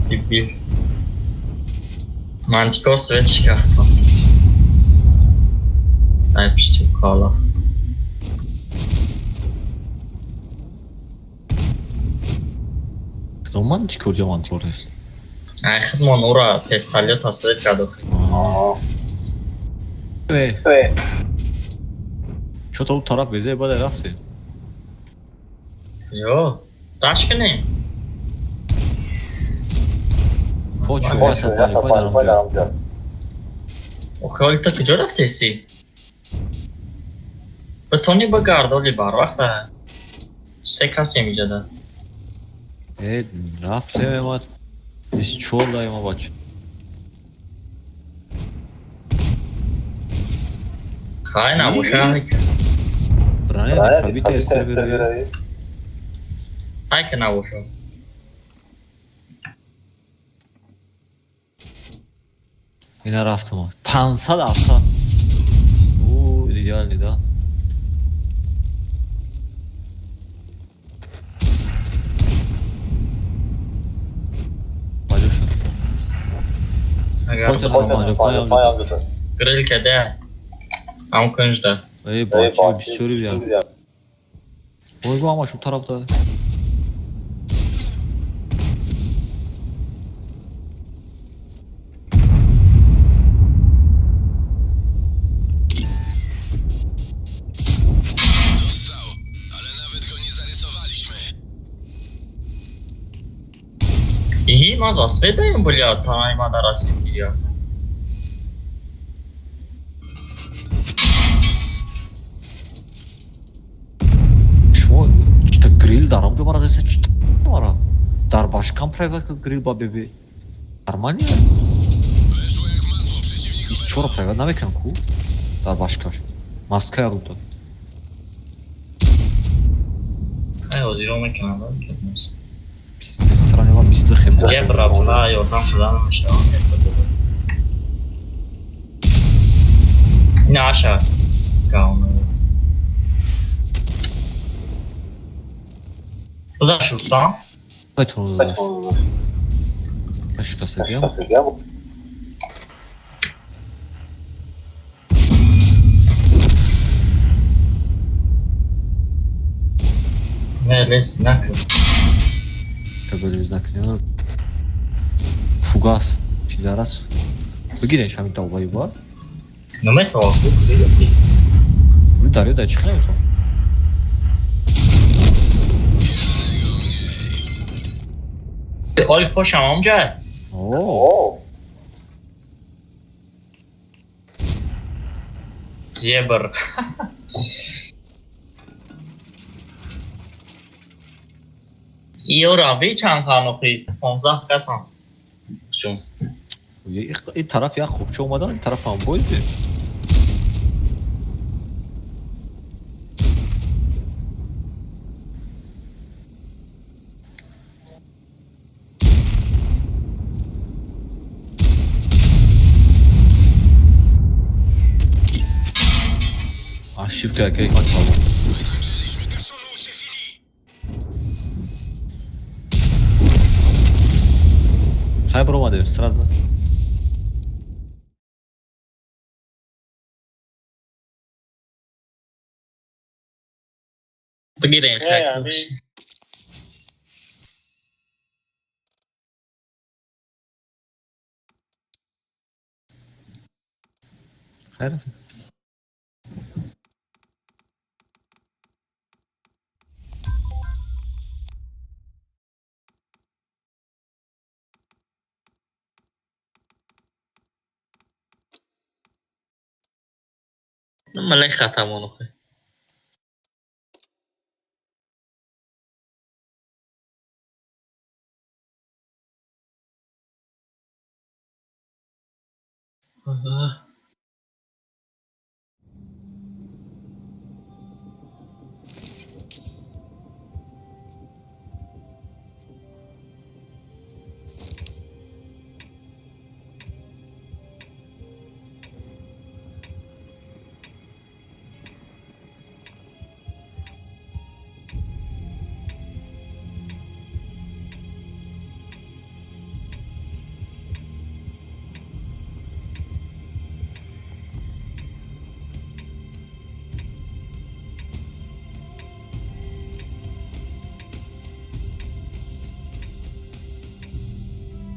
S1: Дебил. Мантикор свет шикафта. Ай пишти кола.
S2: Кадом мантикор ҷа мантикор нест?
S1: Ай хидмон ура пистолет свет карду.
S2: Э, чо то тараф безе баъде рафтем.
S1: Ё, раш кунем.
S2: Почу, 155 дар онҷо.
S1: Охи ҳоли ту куҷо рафтеси? Битонӣ бигард оли барвақта. Се касем иҷода.
S2: Э, рафтем ема 24 даема бача.
S1: Хай набоша.
S2: Броня пробита эстер берави.
S1: Хай ки набоша.
S2: Ина рафтам. 500 авта. О, идеальный, да? Баҷо шуд.
S1: Агар
S2: Поча 55.
S1: Грил каде. Ам кунҷда.
S2: Эй, бача 24 бидам. Ой, гу ҳамаш у тараф да.
S4: Dostał, ale nawet go nie zarysowaliśmy.
S1: Иҳи, ман за свет даем буля, танаи ма дар асил гиря.
S2: Шумо чита грил дар онҷо мара заиса чита мара. Дар башкам прайват грил ба бебе. Нормально?
S4: Weszło jak w masło przeciwnikowi.
S2: 24 прайват намекунам ку? Дар башкаш. Маска рута.
S1: Ай ҳозиро мекунам.
S2: Стране ма 22 хеб.
S1: Я бра ёрдам шуда намешавам. Наша говно. Бизаш Рустам?
S2: Метавонам додаш. Шикастагиам.
S1: Лез накун.
S2: Кабелез накунем. Фугас. Чизарас. Бигирен шами долбоёба.
S1: Наметавон.
S2: Вы дарё да чихе наметавон.
S1: Оли фошам омҷа.
S2: О,
S1: Ебр. Иёра би чанд канохи 15 касан. Шум.
S2: ин тараф як хубча омадан, ин тараф ҳам бойде. Ошибка, окей, хватало.
S4: Wykończyliśmy personel cywili.
S2: Хай бромадем сразу.
S1: Бигирен
S3: Не,
S1: хай.
S3: ами-
S2: Хайр.
S1: Малай хатамон охи.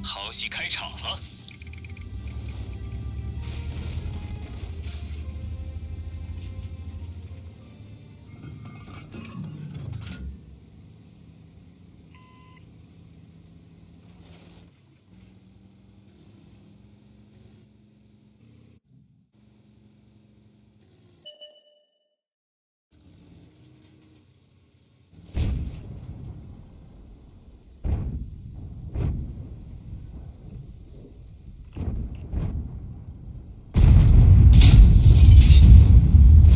S4: 好戏开场了。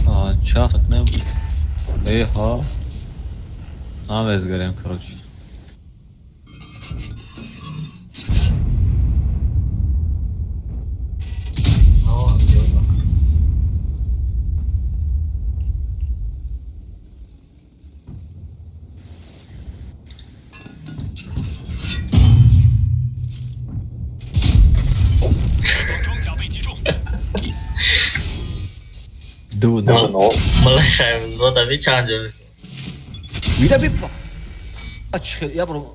S2: А, ча кнем. Эй, ха. Намезгарем, короче.
S4: 对方装甲被击中，
S2: Ду, но.
S1: Малай хай взвода би чанд ҷо.
S2: Вида би. А чихе, я бро.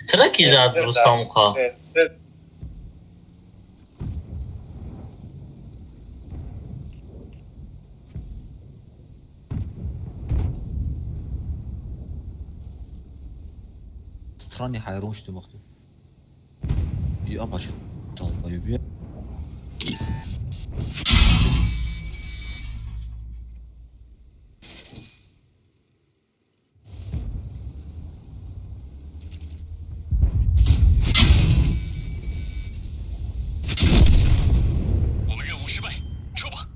S1: Тра ки зад Рустам қа.
S2: Странный ҳайрон шудем вақте. Я бача долбоёб.
S4: 我们任务失败，撤吧。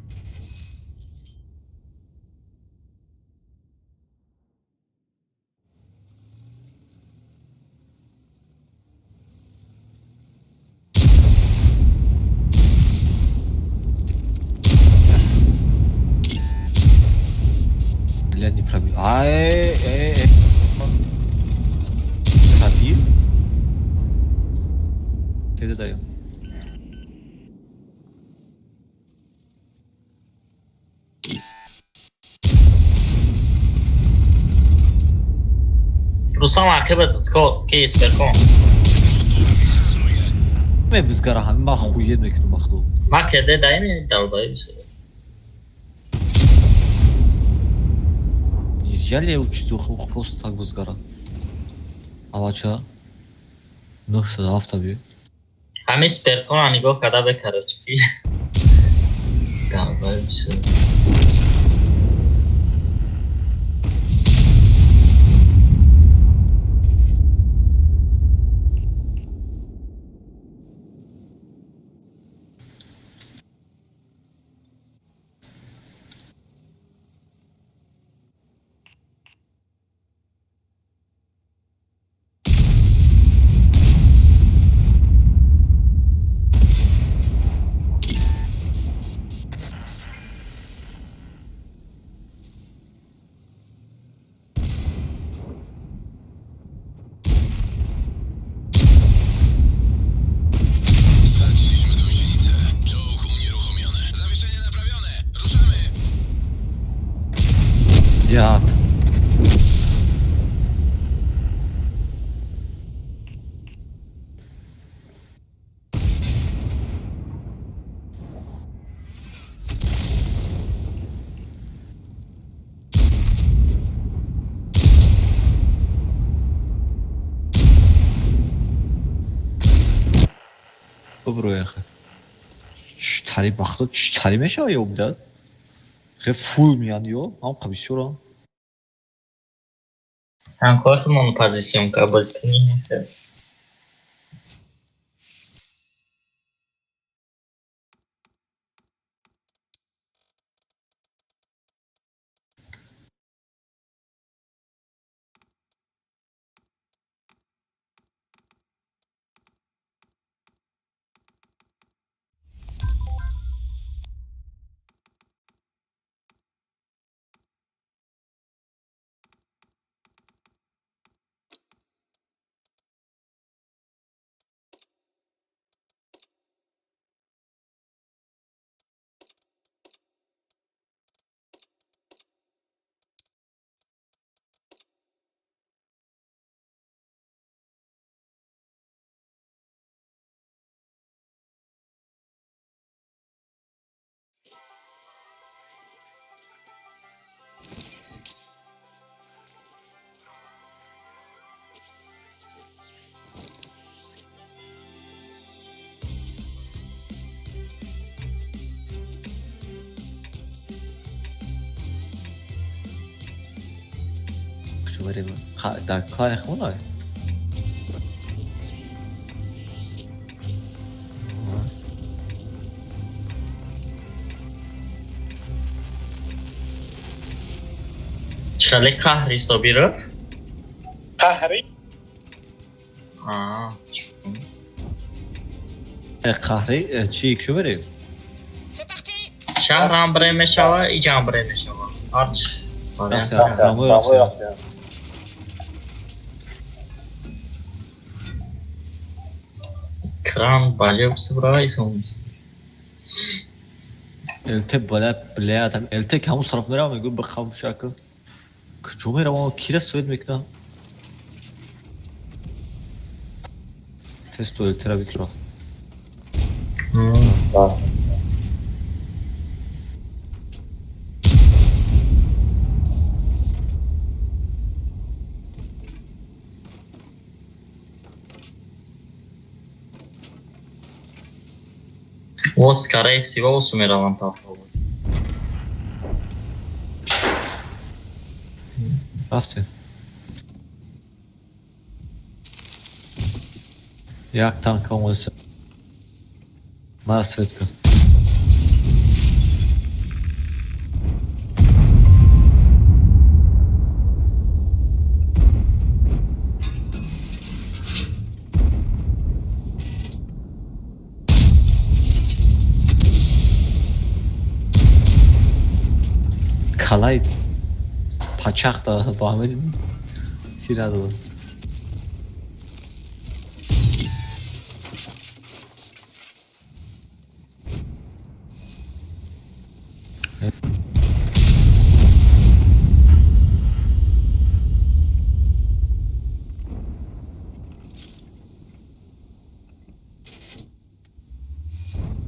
S2: Бля, не пробил. Ай, эй, эй. Пробил? Ты даем.
S1: Руслан, ақибат ско ки сперкон.
S2: Мебизгара ҳами ман хуед мекунам, бахудо.
S1: Ма кеде даими долбоеб.
S2: Я лев чизо просто так бизгара. Авача 907 би.
S1: Ҳами сперкона нигоҳ карда бе, короче, ки долбоеб.
S4: Straciliśmy gąsienicę. Czołg unieruchomiony. Zawieszenie naprawione. Ruszamy.
S2: Яд. Буброяха. Чтари бахто чтари мешава ё блядь? Хе фул миян ё, ам қабисёрам.
S1: Танкҳоятон позиционка бозикунӣ нест.
S2: Дар клани хонай?
S1: Чӣ хеле қаҳри Собиро?
S3: Қаҳри?
S2: Қаҳри чи кушо берем?
S6: C'est parti.
S1: Шаҳрам бре мешава, иҷам бре мешава. Ҳарч.
S2: Рафтем, рафтем.
S1: Кран балеб субра исом.
S2: ЛТ бала блядь, ҳам ЛТ ки ҳамун сараф меравам, мегӯ бихам шакл. Куҷо меравам, кира свет мекунам? Тесту ЛТ-ра бикура.
S1: Во скорее всего осу меравам тафовут.
S2: Рафтем. Як танк омадаса. Мара свет кун. Калай пачах да ба ҳама тир надодам.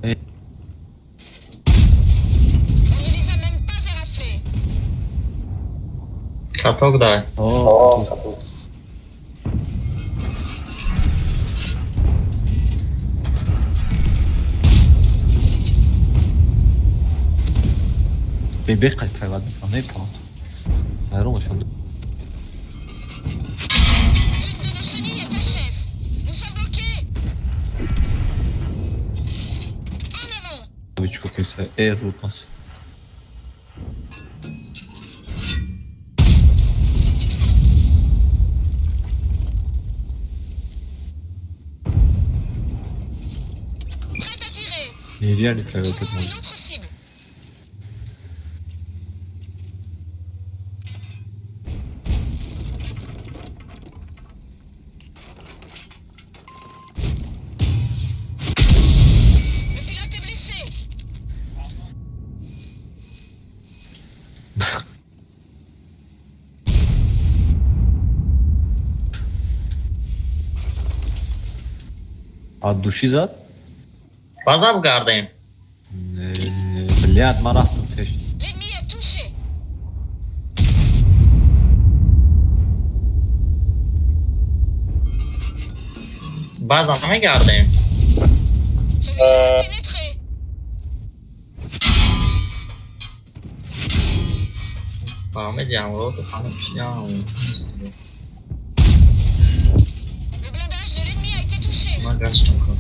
S6: On ne les a même pas éraflés.
S1: Каток дай.
S2: О, бебех қад пайванд мекунам, мепаванд. Ҳайрон мешавам.
S6: L'une de nos chenilles est HS. Nous sommes bloqués. En avant.
S2: Чико кеса э рутнос.
S6: Prête à tirer.
S2: Нереально
S6: Nous
S2: правил
S6: trouvons
S2: может.
S6: une autre cible. Le pilote est blessé.
S2: От души зад?
S1: Базаб гардем.
S2: Не, не, блядь, ман рафтам пеш.
S6: L'ennemi a touché.
S1: База намегардем.
S6: Celui-là a pénétré.
S1: Фаҳмидиам, фаҳмидиам.
S6: Le blindage de l'ennemi a été touché.
S1: Ман гаштам кор.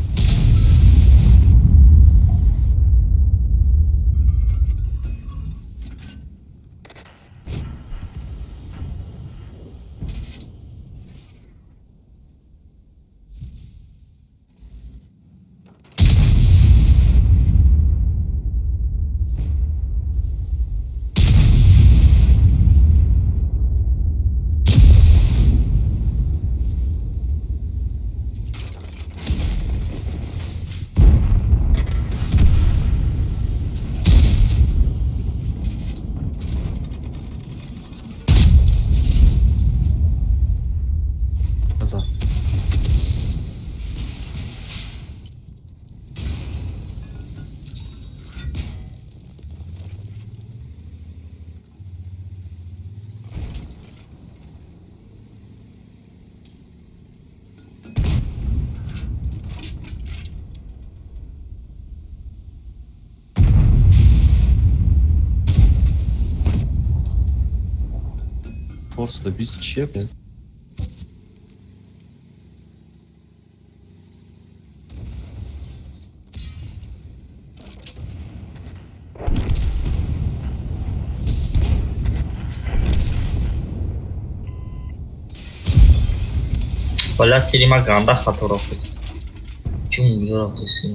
S2: База. Форс да бист чия, блядь?
S1: Бля, тири ма ганда хато рафтест. Чун гузо рафтест?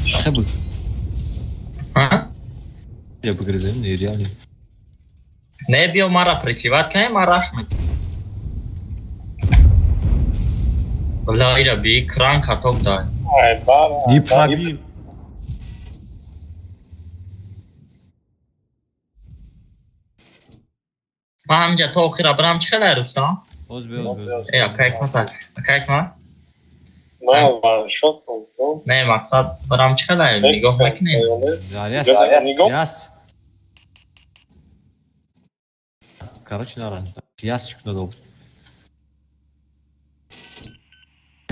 S2: Чӣ буд?
S1: А?
S2: Я бигрезем, нереально.
S1: Не биё мара прикриват кунем, ман раш мекунам. Бля, ира би кран каток дай.
S3: Ай, баба.
S2: Не пробил.
S1: Ман ҳаминҷа то охира бирам чӣ хеле Рустам?
S2: Боз биё, боз биё.
S1: Э, акайк ма так. Акайк ма?
S3: На, ваншот был.
S1: Не, мақсад бирам чӣ хеле нигоҳ мекунем.
S2: Яс,
S3: Нигоҳ?
S2: яс. Короче, нара. Яс чик надо.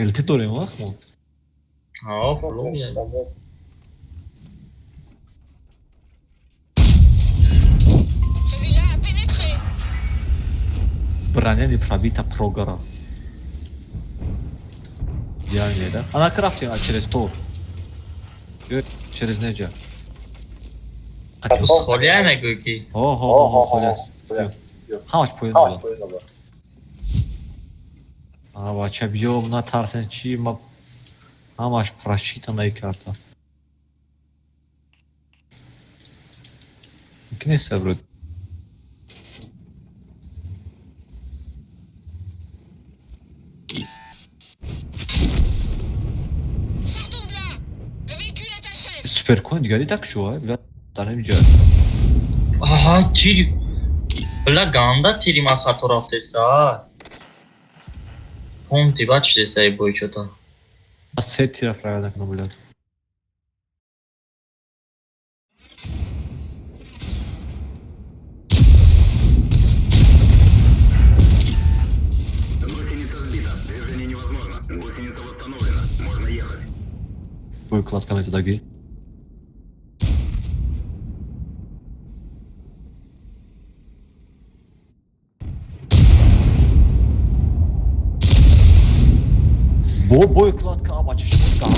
S2: ЛТ дорем, ах, мо.
S1: Ҳо, флу.
S6: Celui-là a pénétré.
S2: Броня не пробита прогора. Идеальный, да? Она крафтим, а через то. Через неджа.
S1: Холия мегӯӣ ки?
S2: Хо, хо, хо, холяс. Ҳамаш поён буд. А, бача, биё, натарсен, чи ма ҳамаш просчитанная карта. Мумкин нест вроде.
S6: Sortons de là. Le véhicule est HS.
S2: Суперкон дигари так шуа, бля, дар ҳамин ҷо.
S1: Аҳа, тири. Бля, ганда тири ман хато рафтеса. Понти баъд шудеса и бой чота.
S2: Се тира правя накунам, блядь.
S5: Гусеница сбита. Движение невозможно. Гусеница восстановлена. Можно ехать.
S2: Боекладка метадаги. Бо боекладка аба чишмон гап.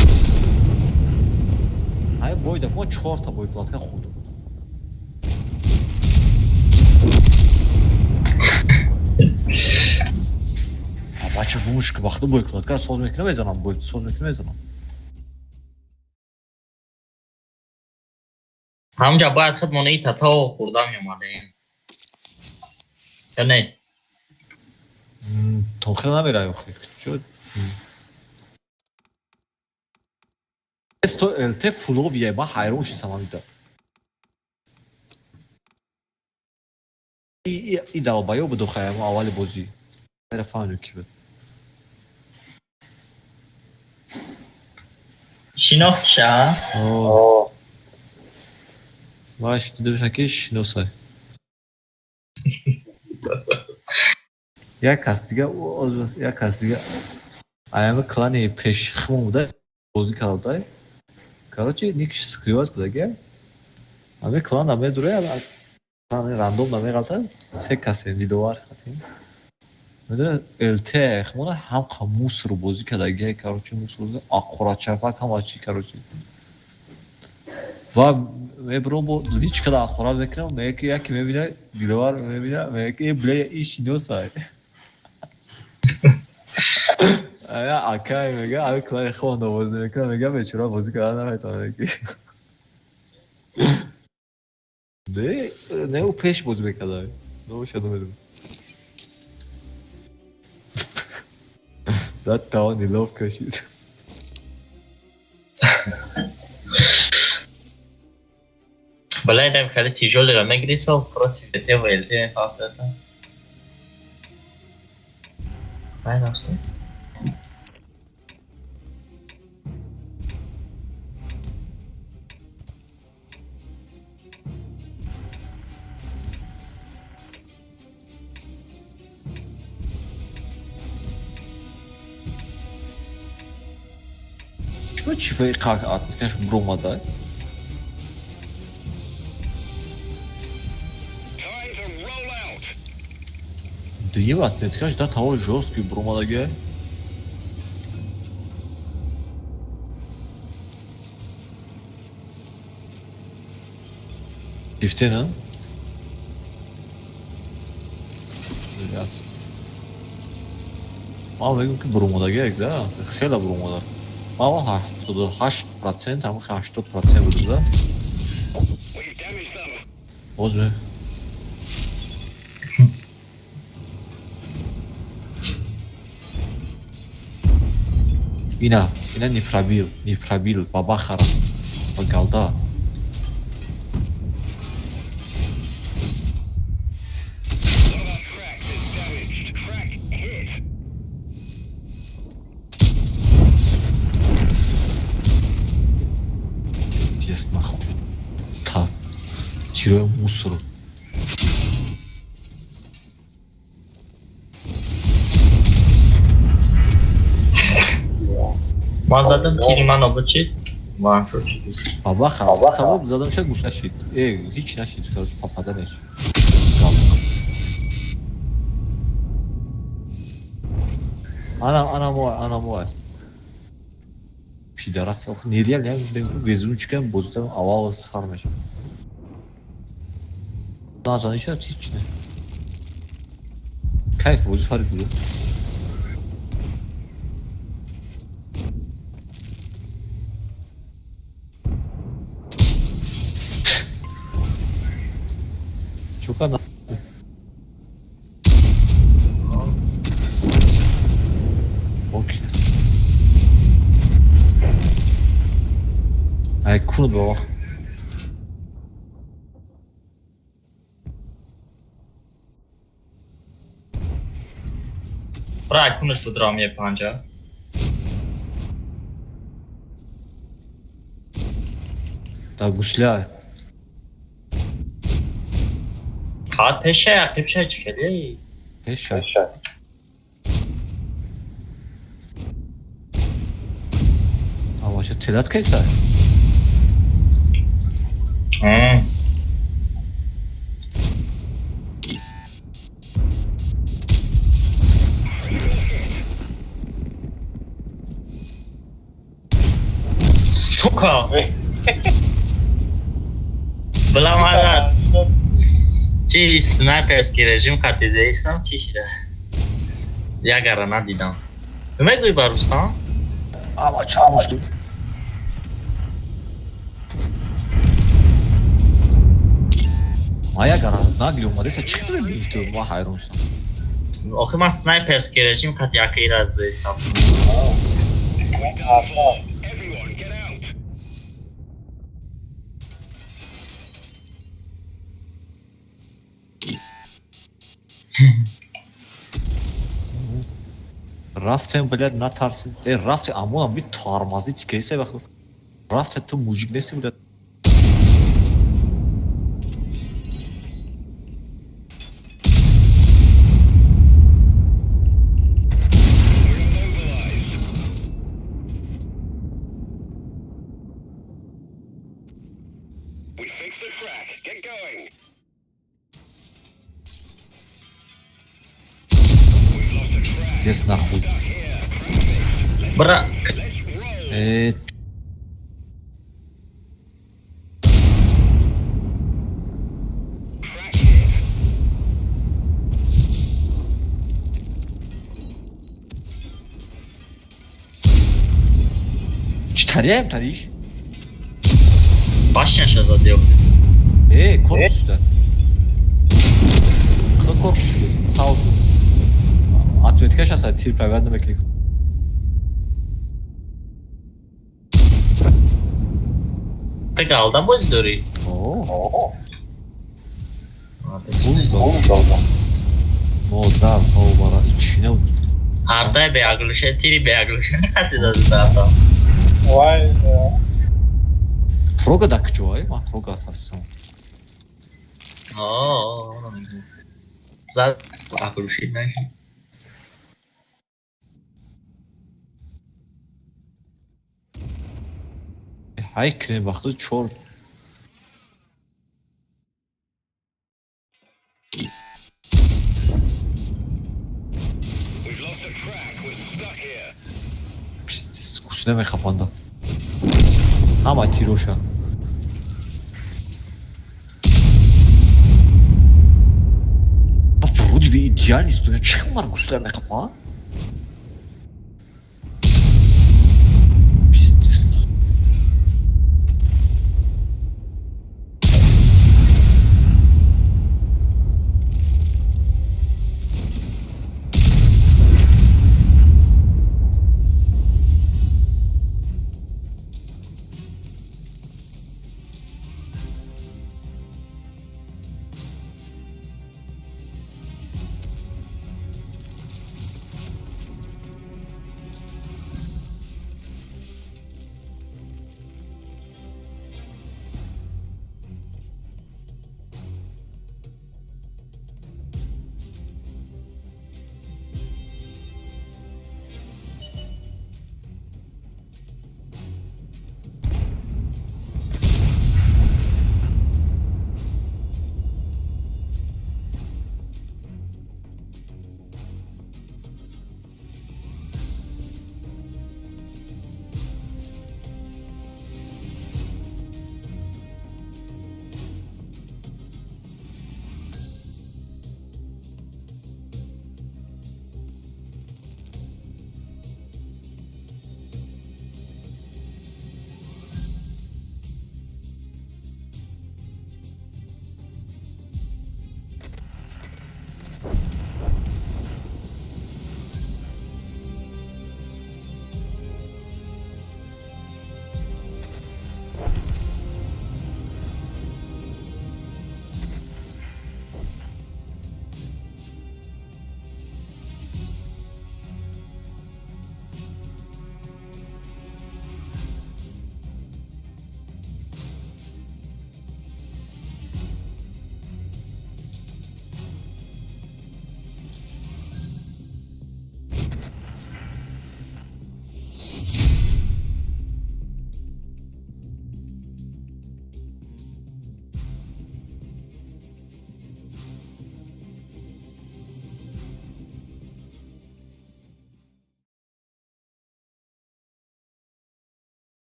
S2: Ҳай бойда мо чорта боекладка хурда будам. Бача бумуш ки вақти боекладка соз мекунам мезанам, бой соз мекунам мезанам.
S1: Ҳамҷа бояд худмон и тато хурда меомадем. Ё не?
S2: То хел намерай охи. Чо? Сто ЛТ фуловия, ман ҳайрон шидам ҳамида. И долбоёб буд охай мо аввали бозӣ. Ера фаҳмидем ки буд.
S1: Шинохтша?
S2: О, Ваш дидам ки шиносай. Як кас дига, як кас дига аями клани пеш химон буда бозӣ карда. Короче, никш скривать будаги. Ами клан намедуре, клани рандом намеғалта, се касе дидовар хатим. Медона ЛТ химона ҳамқа мусор бозӣ кардаги, короче, мусор бозӣ, аққурачапак ҳама чи, короче. Ва мебурам бо личка да аққура мекунам, мега ки яке мебина, диловар мебина, мега ки э бля, и шиносай. Ая акай мега, ами клани химон бозӣ мекунам, мега бечора бозӣ карда наметавонад ки. Не, не ӯ пеш бозӣ мекарда. Номаша намедонам. Зад тавон неловко шид.
S1: Бля, идам хеле тяжёлый мегирисо против ТТ ва ЛТ мефаҳтата. Ай рафтем.
S2: Чӣ чифаи қак атмикаш буромада?
S5: Time to roll out.
S2: Дуюм отметкаш да таво жёсткий буромадаги. Гифте на? Блядь. Ман мегӯям ки буромадаги да, хеле буромада. Ман 88%, ҳамин 80% буд да.
S5: We've damaged them.
S2: Боз ме Ина, ина не пробил, не пробил, бабахара. Ба голда.
S5: One of our tracks is damaged. Track hit.
S2: Пиздец нахуй. Та. Тирои мусор.
S1: Ман задам тири ман обуд шид. Ман шуд шид.
S2: Бабаха. Сабаб задам шад гӯш нашид. Э, ҳеч нашид, короче, попада нашид. Голда. Ана, ана мой, ана мой. Пидорас, ох, нереально, везунчикам бозида аввал сар мешавад. Назани шад ҳеч не. Кайф бозӣ фарид буд. Чӯка на Окей. Ай кунад бабах.
S1: Бра, кунаш будрам е панҷа.
S2: Да гусля.
S1: Ҳа, пеша, ақибша чӣ хеле?
S2: Пеша.
S3: Пеша.
S2: Аваша телат кайса?
S1: Сука! Била мара чи снайперский режим хатизаисам кишида. Ягара надидам. Мегӯй ба Рустам?
S2: Ама чамаш. Ма ягара нагли омадеса чӣ хеле биту ма ҳайрон шудам.
S1: Охи ман снайперский режим хати якира заисам.
S4: Everyone, get out.
S2: Рафтем, блядь, натарсид. Э, рафте, амонам би тормозит кесе вақт. Рафте ту мужик нести, блядь.
S4: We're immobilized. We fixed the track. Get going. We've lost a track.
S2: Пиздец нахуй.
S4: Stuck here. Track fixed. Let's
S1: Бра,
S4: let's roll.
S2: Э,
S4: Track hit.
S2: Чӣ тариям тариш?
S1: Башняша зади охи.
S2: Э, корпус шуда. Хто корпус шуда? Сау. Ответкаш аса тир пайванд намекунӣ.
S1: Ты галда боз дорӣ?
S2: О,
S3: О,
S2: фул дод.
S3: фул додам.
S2: Модар, бара ичина.
S1: Ҳардай беаглуша, тири беаглуша хати дади дарда.
S3: Вай,
S2: Прога да куҷое? Ман прога ҳастам.
S1: О, зад аглушид наши.
S2: Ҳай крем вақту чор.
S4: We've lost a track. We're stuck here.
S2: Пиздец, гусна мехапанда. Ҳама тироша. Вроде бы идеальный студент. Чӣ мар гусла мехапа? Пиздец.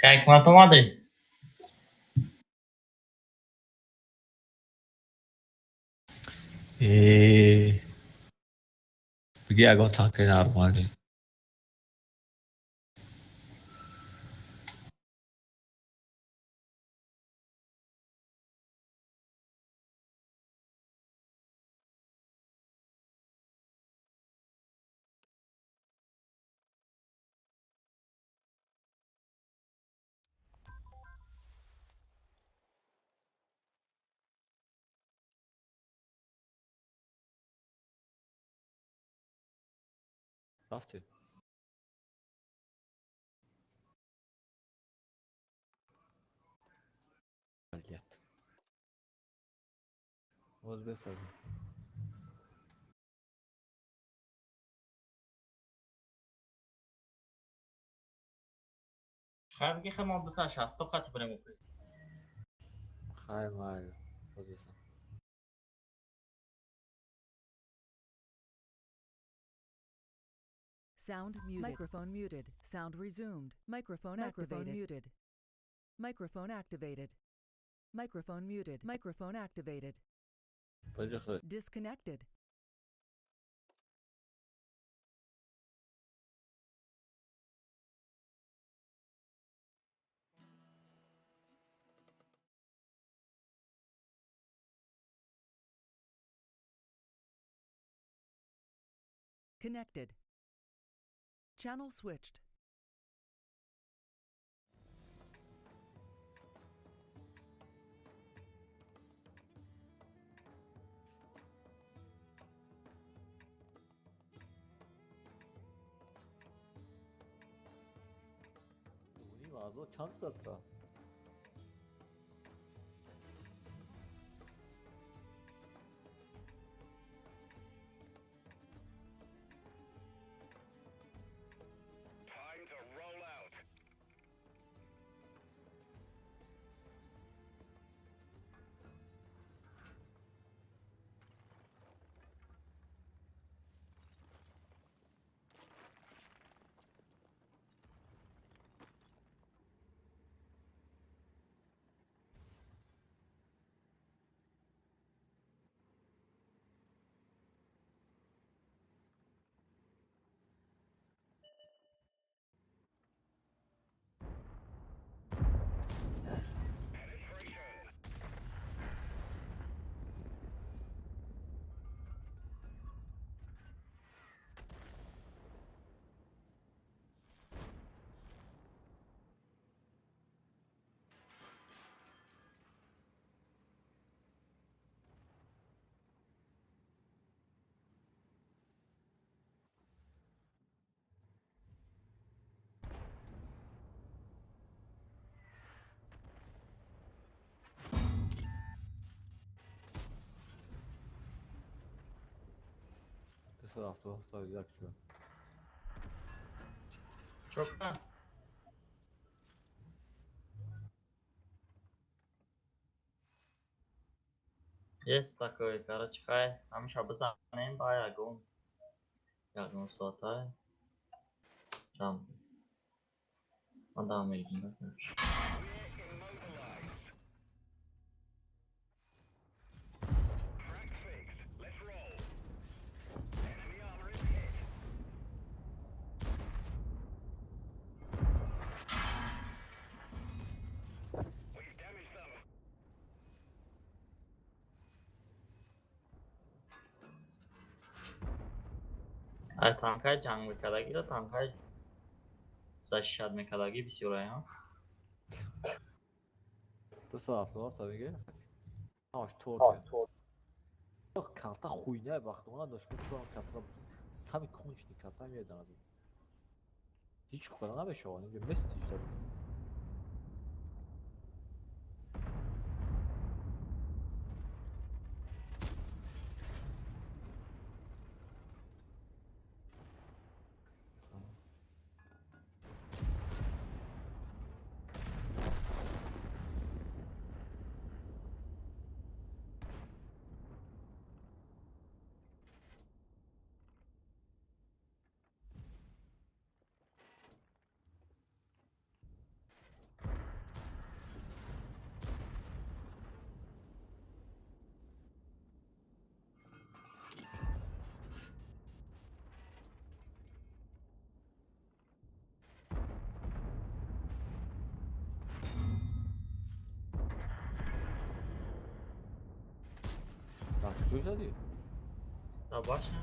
S1: Кайкмат омадӣ?
S2: Э, биги ягон танки нормалӣ. Рафтед. Блядь. Боз бесазем.
S1: Хай биги хай мо 260 қати бирем охи.
S2: Хай майли. Боз бесам.
S7: Sound muted. Microphone muted. Sound resumed. Microphone activated. Muted. Microphone activated. Microphone muted. Microphone activated.
S2: Баҷа худо.
S7: Disconnected. Connected. Channel switched.
S2: Азо чанд соатра?
S5: Time to roll out.
S2: 277 як чӯ.
S1: Чока. Есть такое, короче, хай, ҳамеша бизанем ба ягон соатай. Ҷам. Ман дам мегирам, короче.
S5: Immobilized. Crack fixed. Let's roll. Enemy armor is hit. We've damaged them.
S1: Ай танкай ҷанг мекардагиро танкай защищать мекардагӣ бисёрай, ҳа?
S2: 277 мега? Ҳамаш торт. Карта хуйня бахтона дошт, чун карта сами конченый карта меданад. Ҳеҷ кора намешавад, инҷо мессиҷ дад. Куҷо шудӣ?
S1: Да баша.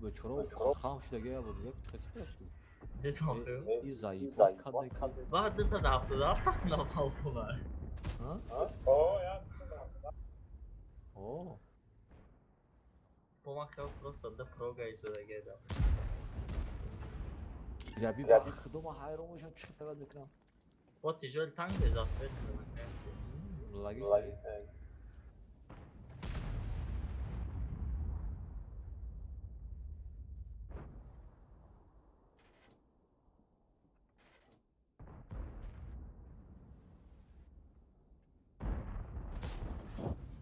S2: Бечора хам шудаги я буд, як чӣ чӣ
S1: Зетон.
S2: И заеб кадне.
S1: Ва 277 на балкона.
S2: Ҳа?
S3: О, я
S2: О,
S1: Бо ман хел просто да прога изодаги да.
S2: Яби ба худо ман ҳайрон мешам чӣ хел мекунам.
S1: Бо тижол танк безасвет.
S2: Лаги.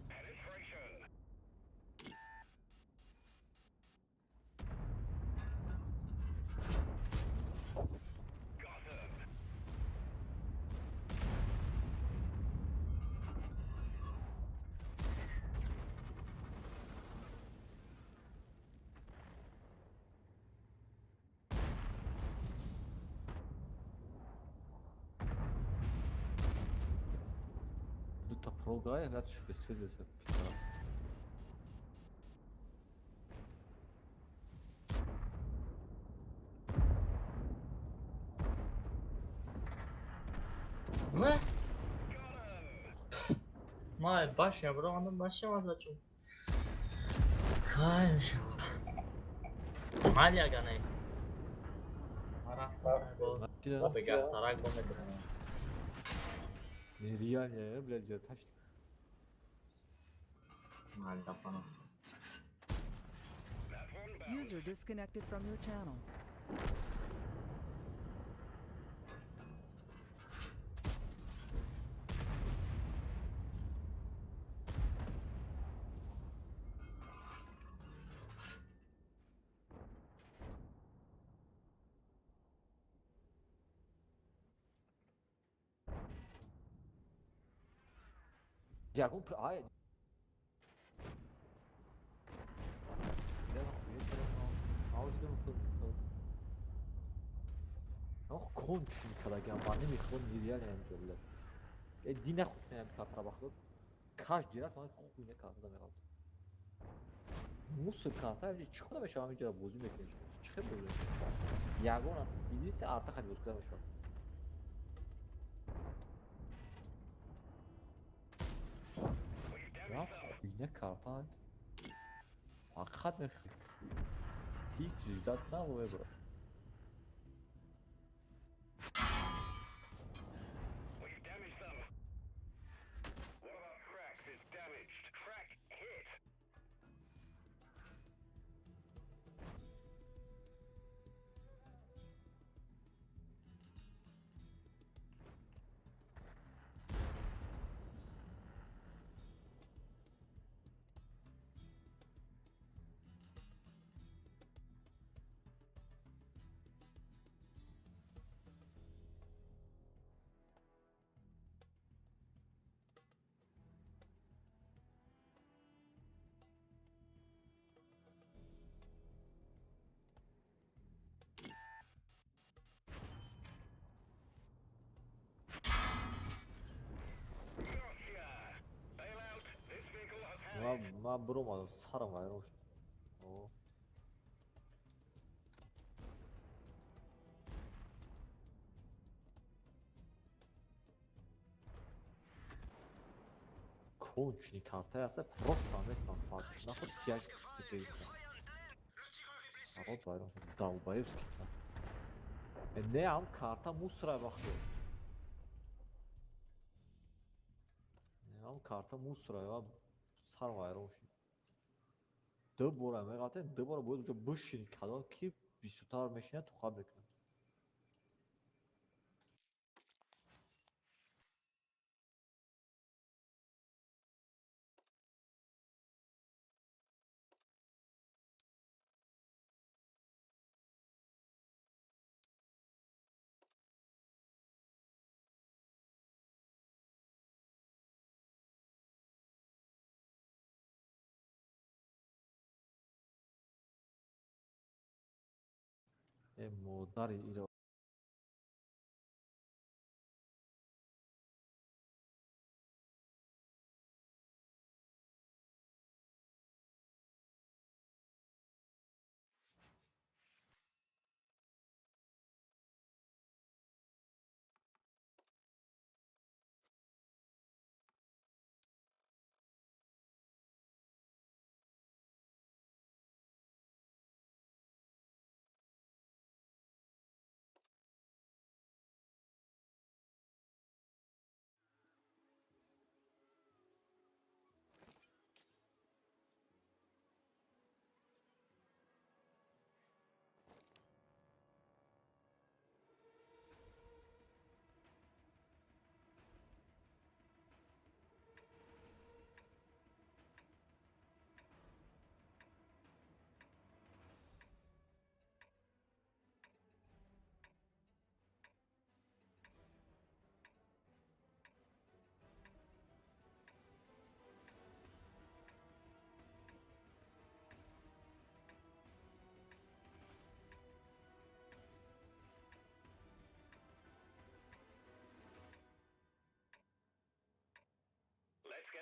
S5: Penetration. Got him.
S2: Дута прога я гад бесфедеса.
S1: Ва? Ма башня бро, андам башня мазачу. Хай мешава. Мали агане. Марафта бо бега тарак бо медрам.
S2: Нереально, блядь, ташт.
S1: Мали дафана.
S5: That one bounced.
S7: User disconnected from your channel.
S2: Ягон ай. Кончи калаган ба намехон нереально ҳамҷо блядь. Э дина худ наям картара бахло. Каш дирас ман хуйня карта меғалт. Мусор карта чӣ худа мешава ҳаминҷо бозӣ мекунӣ? Чӣ хел бозӣ мекунӣ? Ягона единственное арта хати боз куда мешава.
S5: We've
S2: Я
S5: damaged them.
S2: хуйня карта. Ҳақиқат мехӯ. Ҳеҷ ждать набуд брат.
S5: We've damaged them. One of our tracks is damaged. Track hit. Gotcha. Bail out. This vehicle has had it.
S2: Ма буромадам сарам вайрон шуд. О. Кончни карта аста просто нестам фарқ. Нахуй як Народ вайрон шуд. Долбоебский. Не ам карта мусора бахто. Не ам карта мусора ва сар вайрон шуд. Ду бора меғалтем, ду бора бояд уҷо бишини кадом ки бисёртар мешинад тухаб мекунад. Э модари иро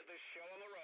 S5: get this show on the road.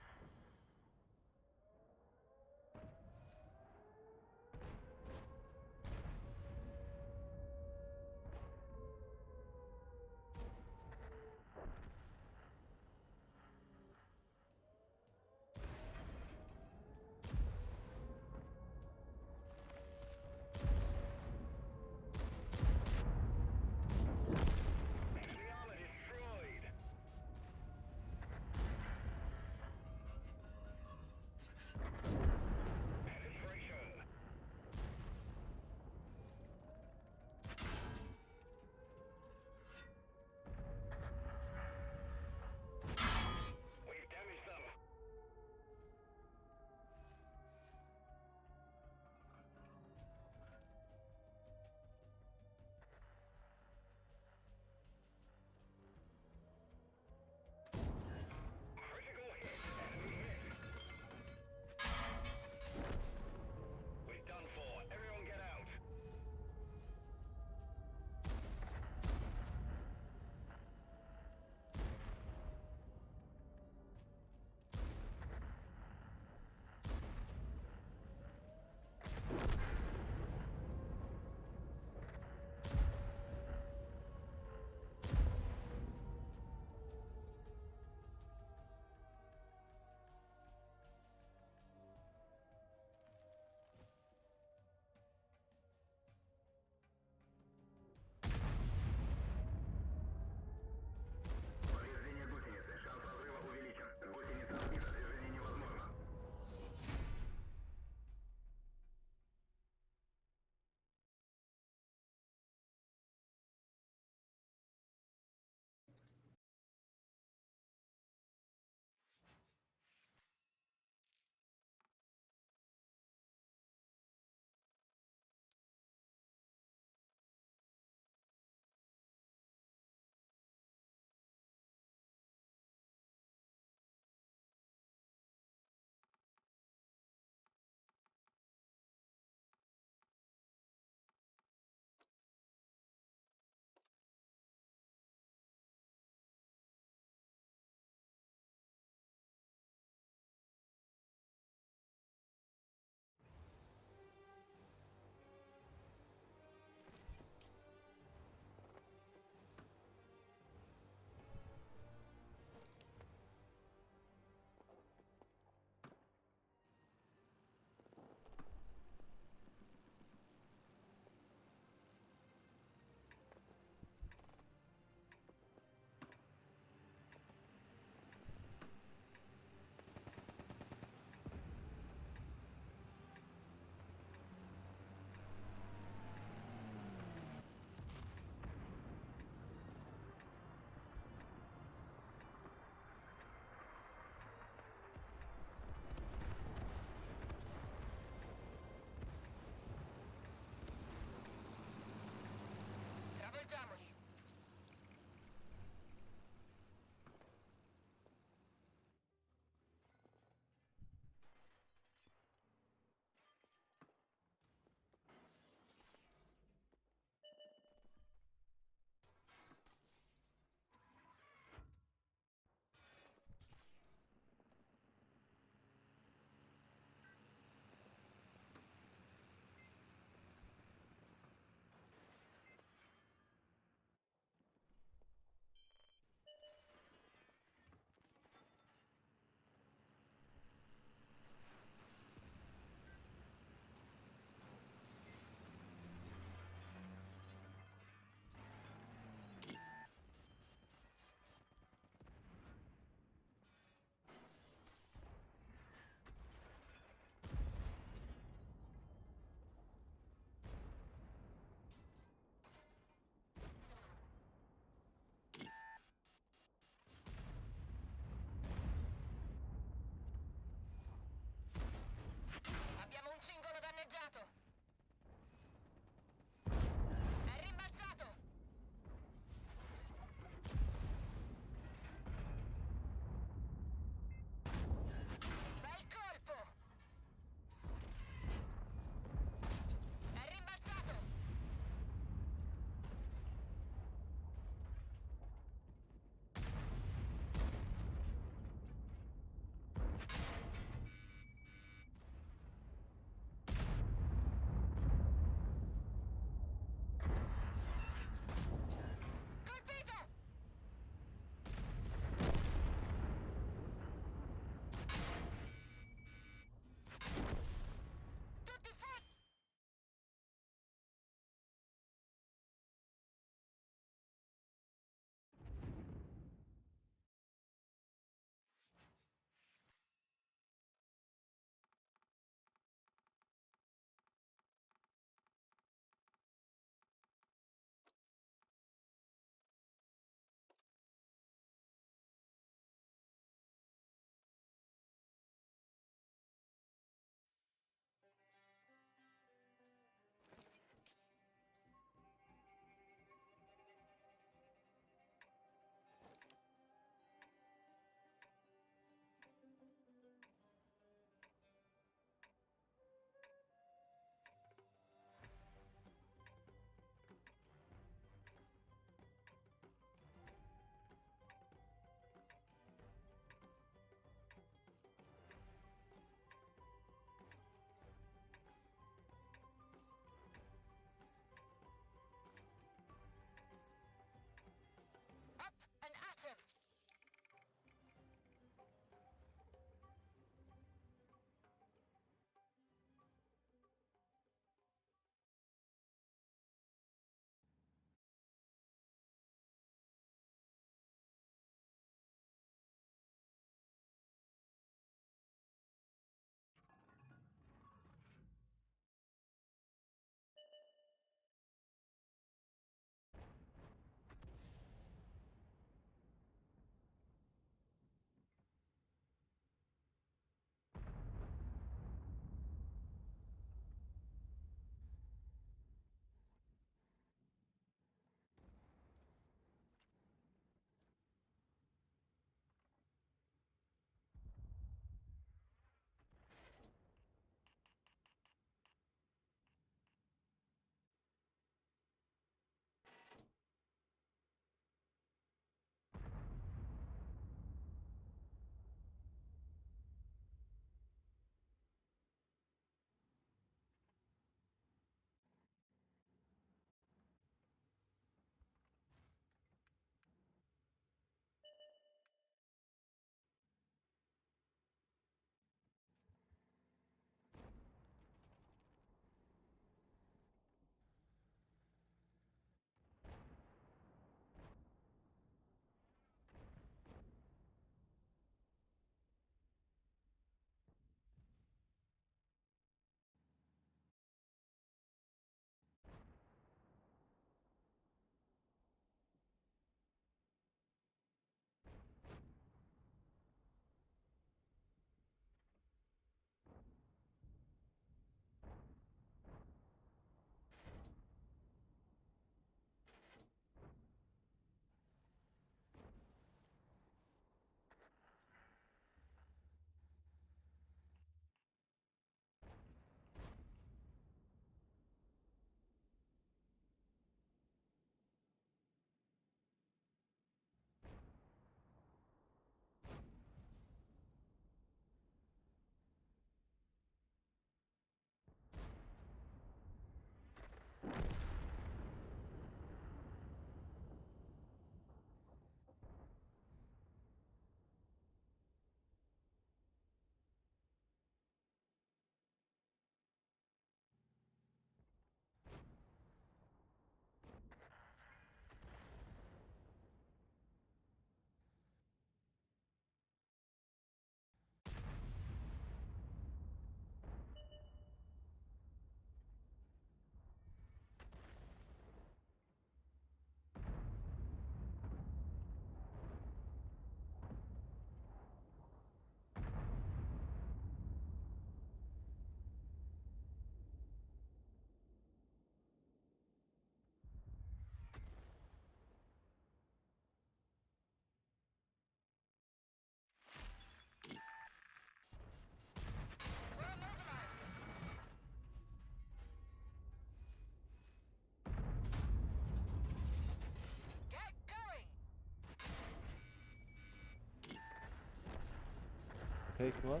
S2: Фейк ма?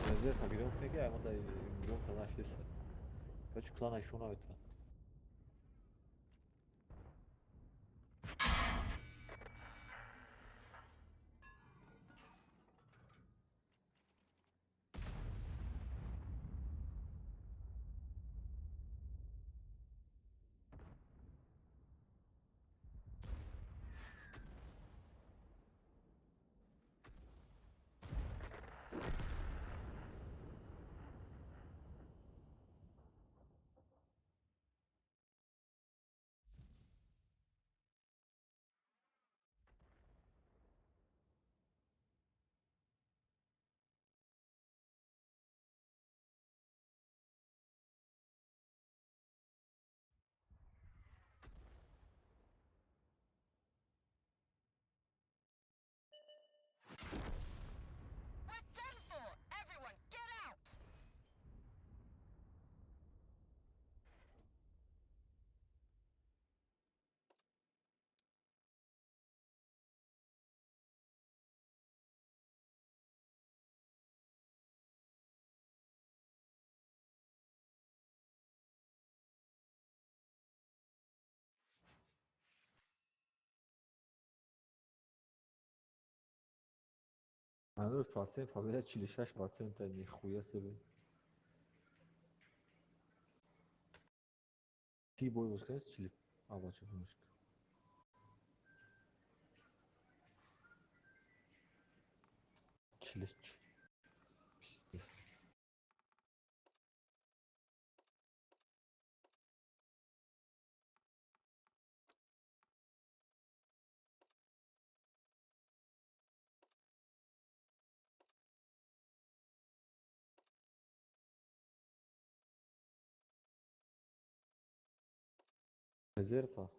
S2: Резерв гирём фейк, ай ман дар гирём наштеса. Короче, клана шуна метавон.
S6: We're done for! Everyone, get out!
S2: Ҳанӯз процент победа 46%, нихуя себе. 30 бой боз кардааст, чили аввалча мушк. Чилиш. Пиздец. Резерва.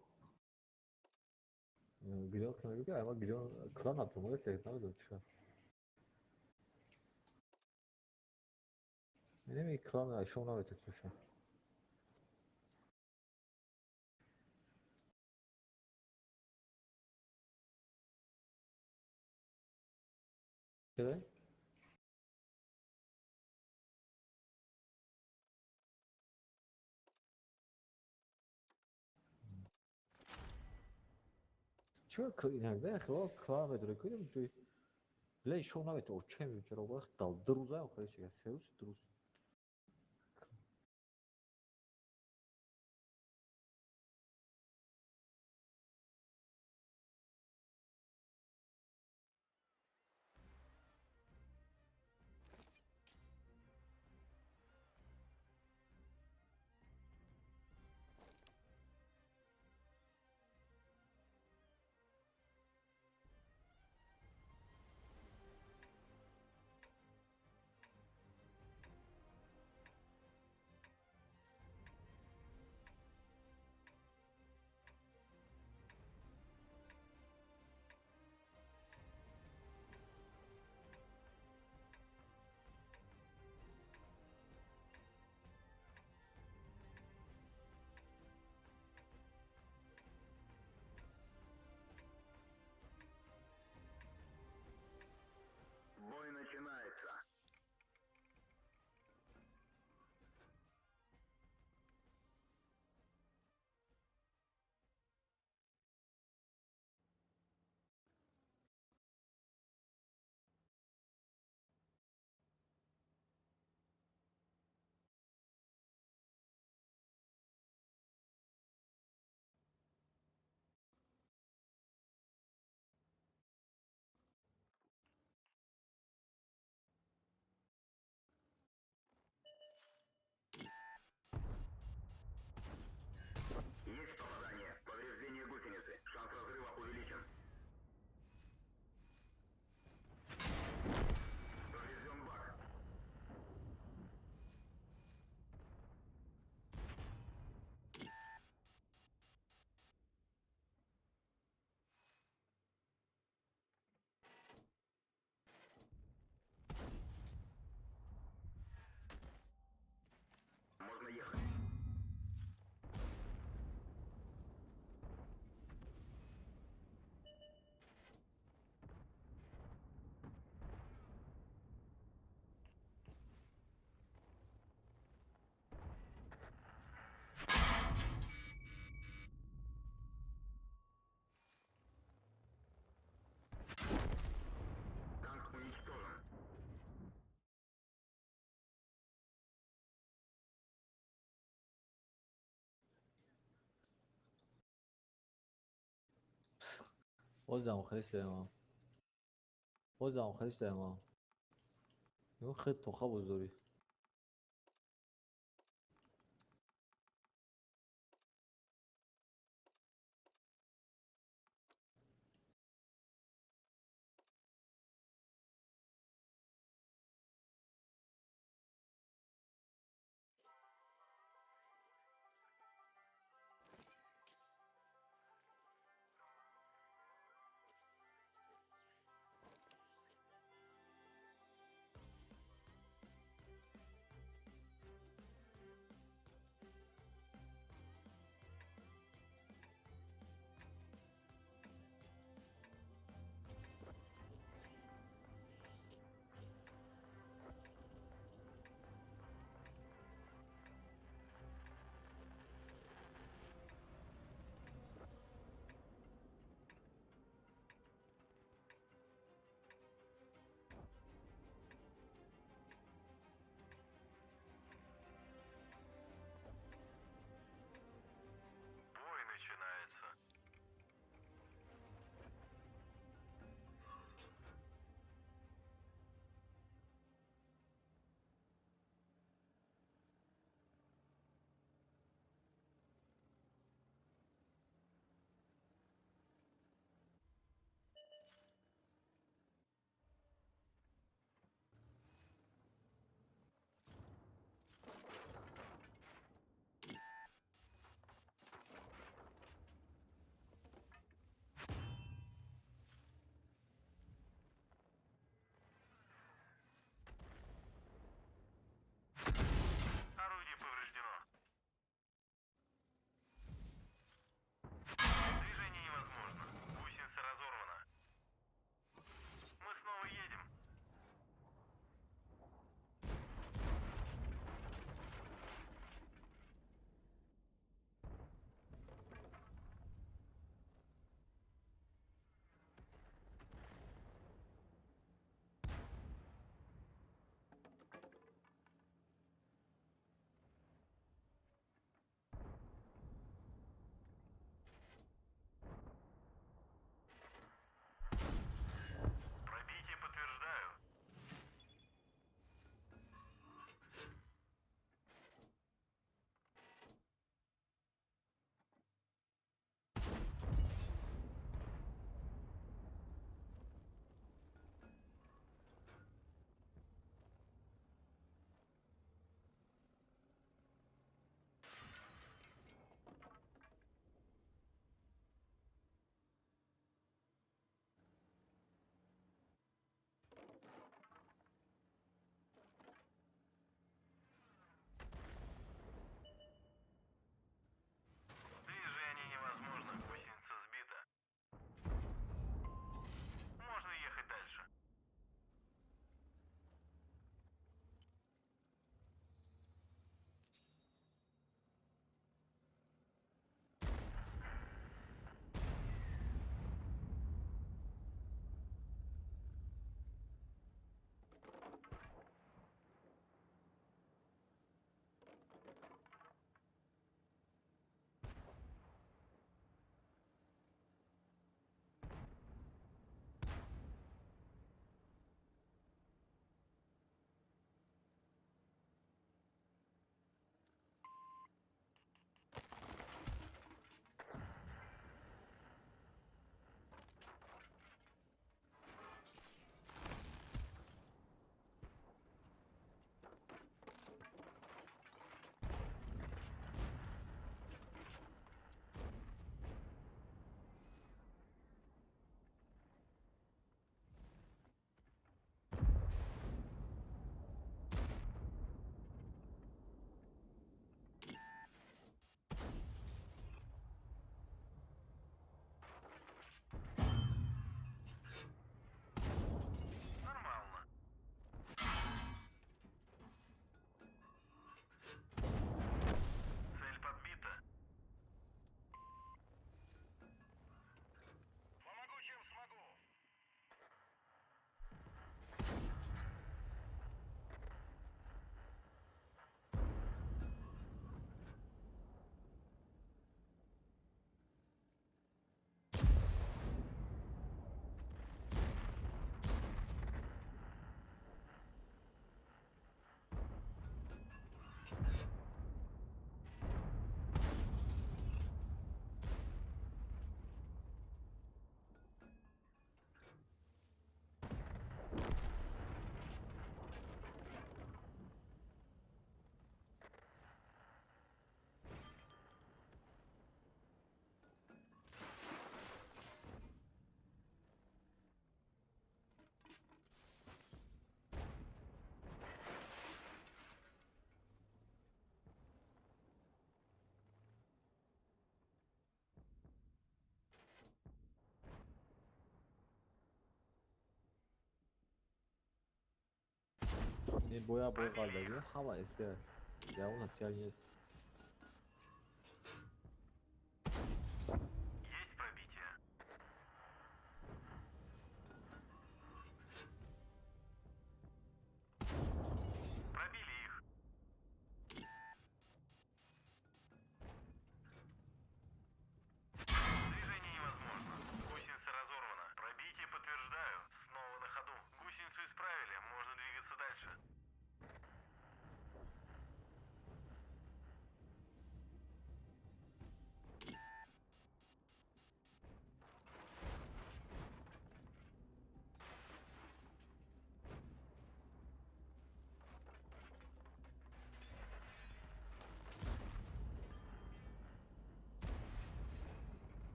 S2: Гирён ки мегӯ, ай ма гирён клан надорам, секрет намедонам чӣ. Инами клан ай шом наметад туша. Кидай? Чаро иногда хело клан медорӣ ку ҷои ле шом наметад, оча мечаро вақт дал ду рӯза охири шика, се рӯз, ду рӯз. Боз хеле шдаем. Боз хеле шдаем. Ну хел тоха боз дорӣ. Не боя бой қалдаги ҳама СТ. Ягона тиар нест.
S5: Есть пробитие. Пробили их. Движение невозможно. Гусеница разорвана. Пробитие подтверждаю. Снова на ходу. Гусеницу исправили. Можно двигаться дальше.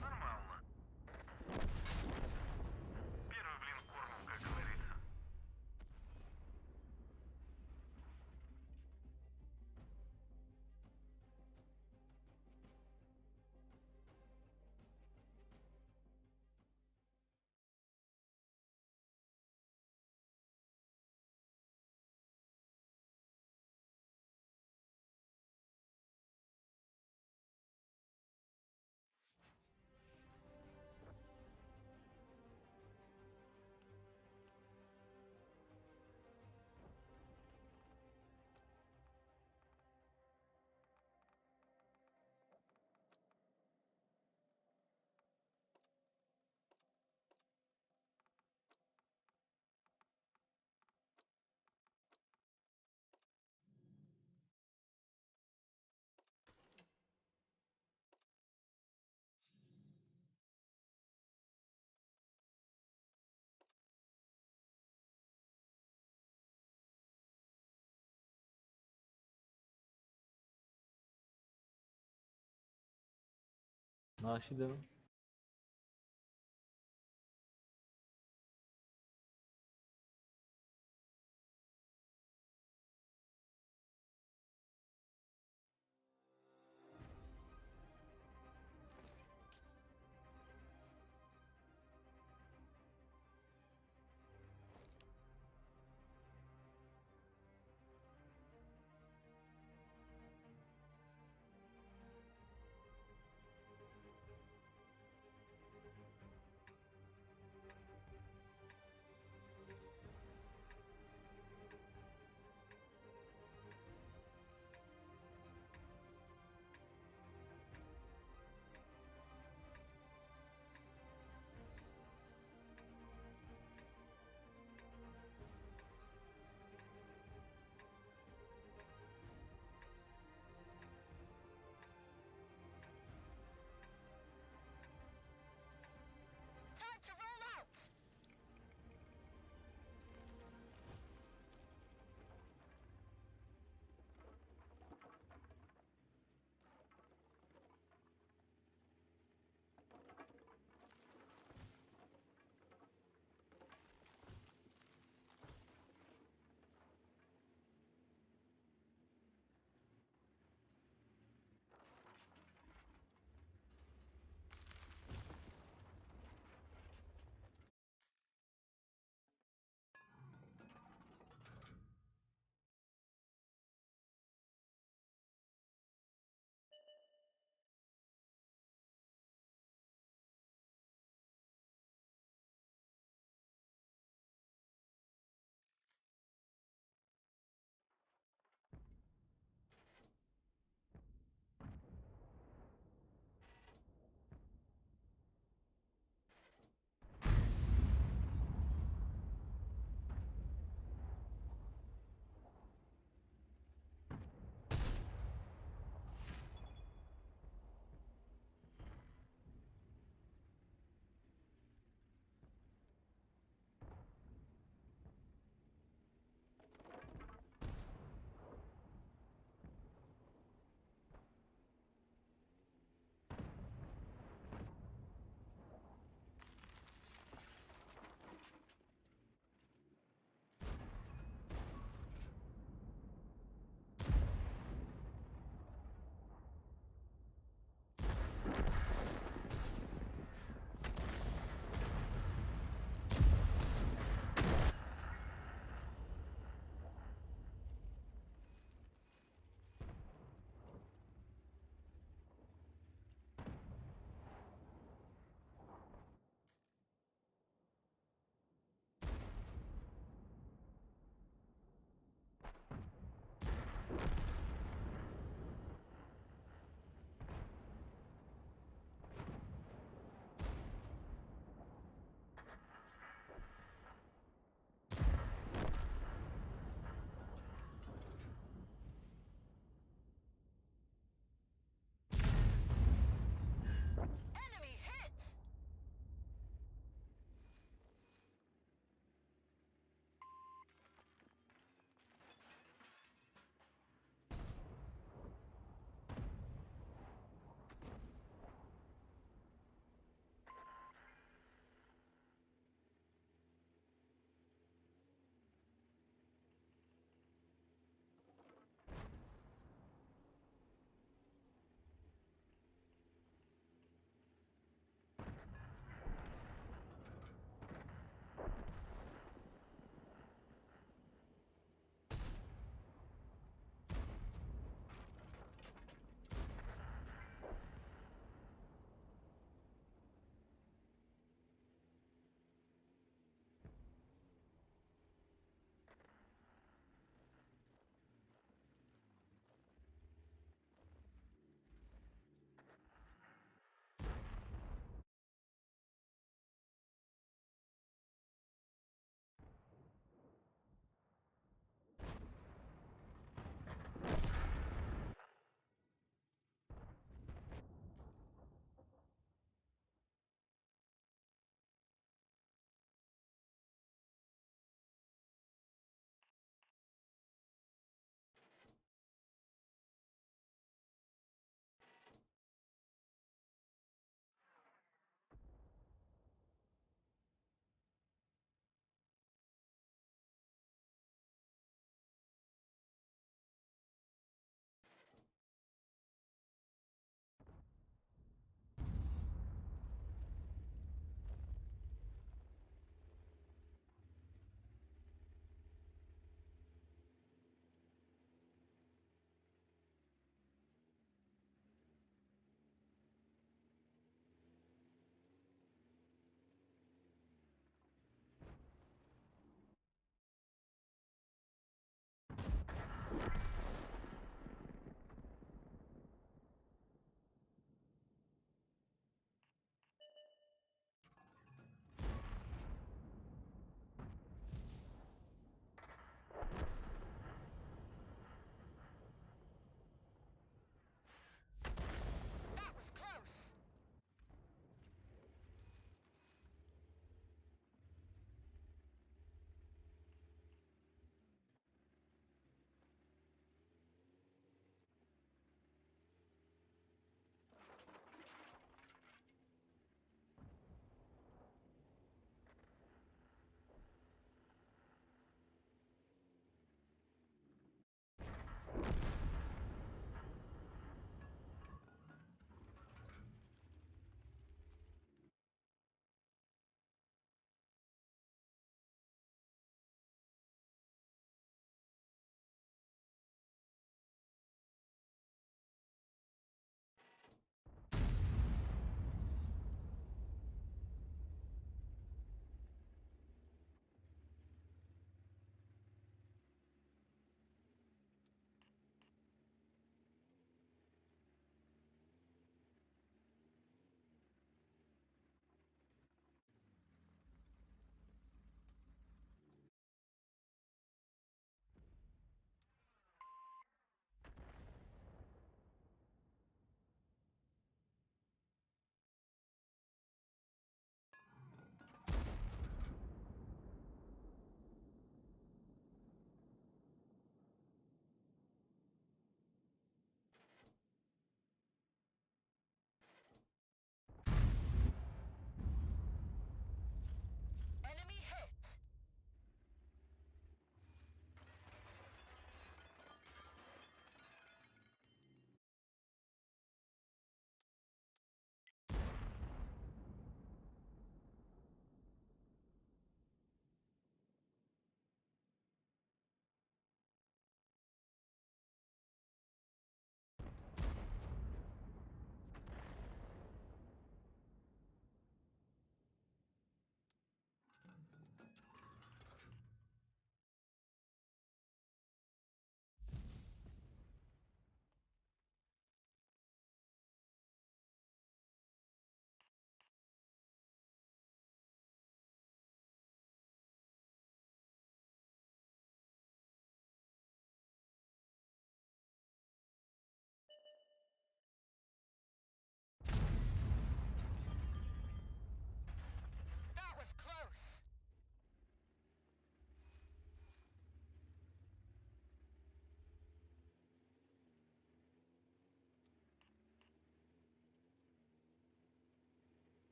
S5: Нормально. Первый блин кормом, как говорится.
S2: Нашидам.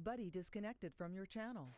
S7: Buddy disconnected from your channel.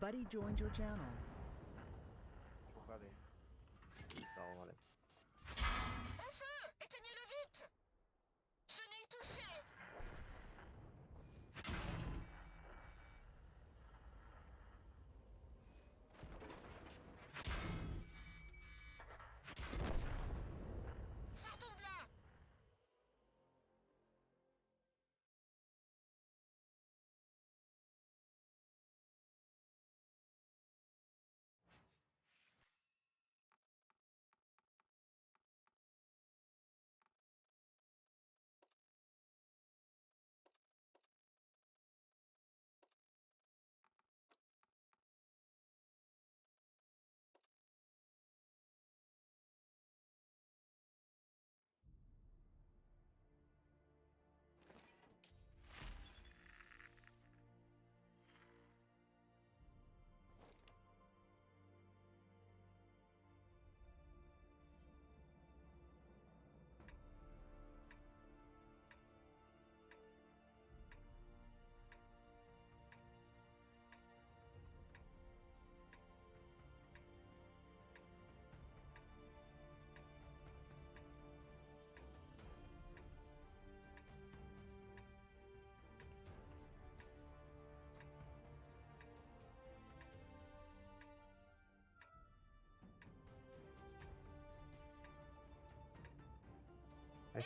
S7: Buddy joined your channel.
S8: Салом алейкум.
S6: Au feu! Éteignez-le vite! Chenille touchée! Sortons de là!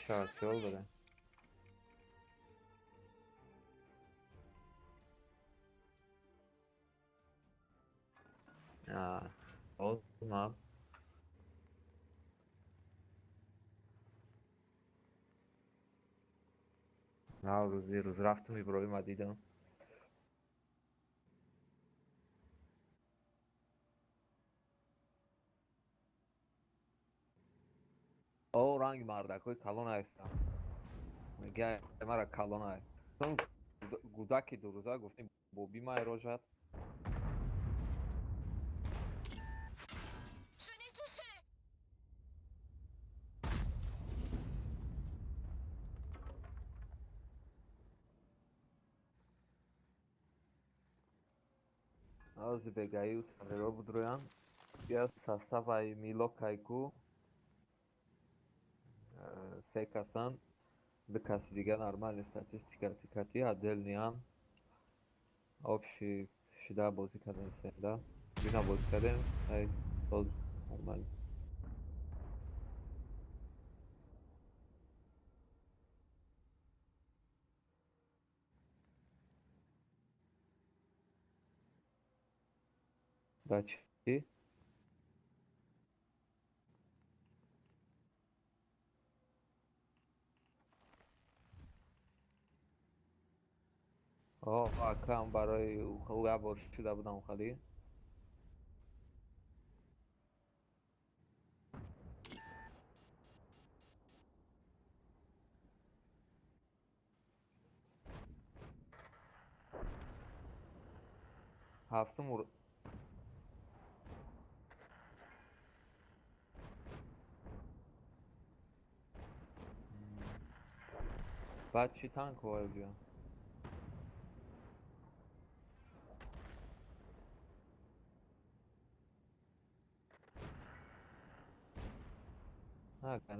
S8: Чор додем. Olmaz. Рӯзи рӯз рафтум, Иброҳима дидам. О, ранги мардакҳои калон ҳастам. Мега мара калон ай. Гудаки дурӯза гуфтем, боби май рожад.
S6: Chenille touchée!
S8: Ози бегаи усаверо будроян. Я составаи Милокайку се касан, ду каси дига нормальный статистика тикати отдельныян. Общий шида бозӣ кардем, сенда. Бина бозӣ кардем, ай соз нормально. Да чӣ? О, акам барои як бор шида будам хали. Ҳафтум баъд чӣ танкҳое биён?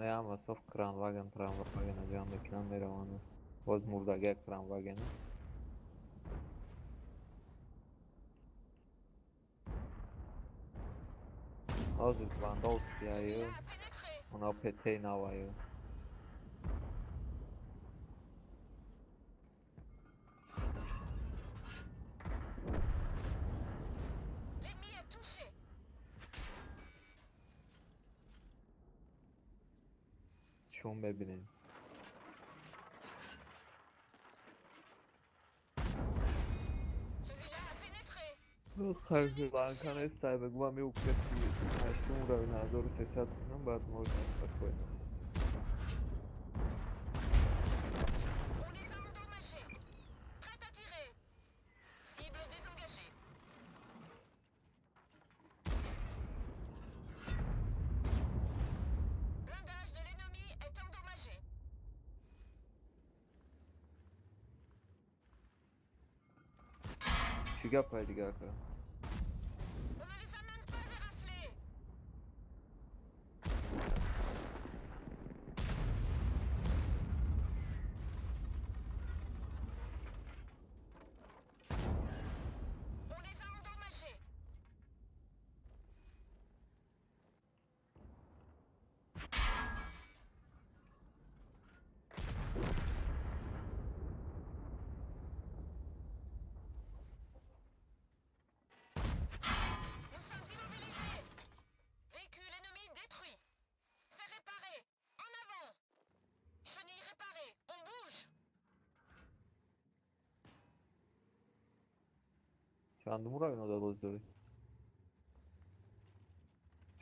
S8: Не, ама соф кранваген, кранваген ҷамъ мекунам, мераванд. Боз мурдагия кранваген. Ҳозир Вандовскияю,
S6: Celui-là a pénétré!
S8: оно ПТ наваю.
S6: L'ennemi est touché!
S8: Чун мебинем.
S6: Celui-là a pénétré!
S8: Банка нестай, бегу ами укрепи ҳаштум уровень 1300 кунам, баъд можно спокойно.
S6: On les a endommagés! Prêt à tirer! Cible désengagée! Blindage de l'ennemi est endommagé!
S8: Чӣ гапай дига ака? Чандум уровень да бозӣ дорӣ?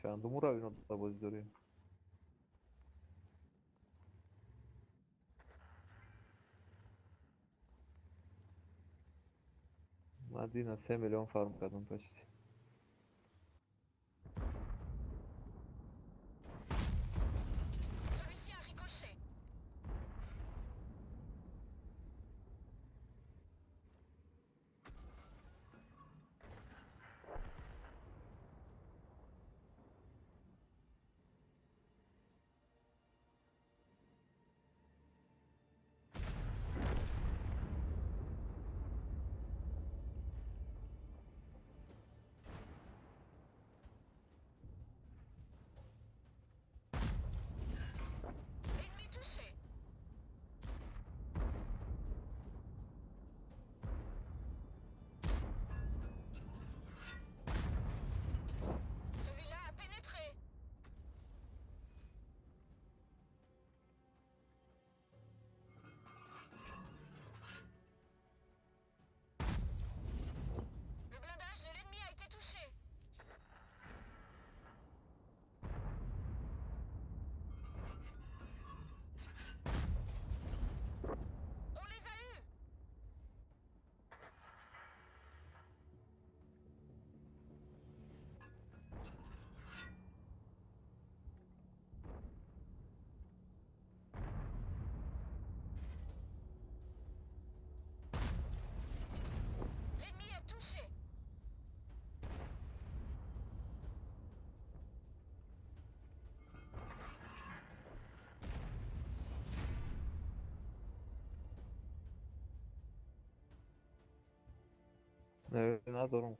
S8: Чандум уровень да бозӣ дорӣ? Ман дина 3 миллион фарм кардам почти.
S6: Celui-ci a ricoché. Ennemi touché. Celui-là a pénétré. Le blindage de l'ennemi a été touché. On les a eus. L'ennemi est touché.
S8: Не, надорам.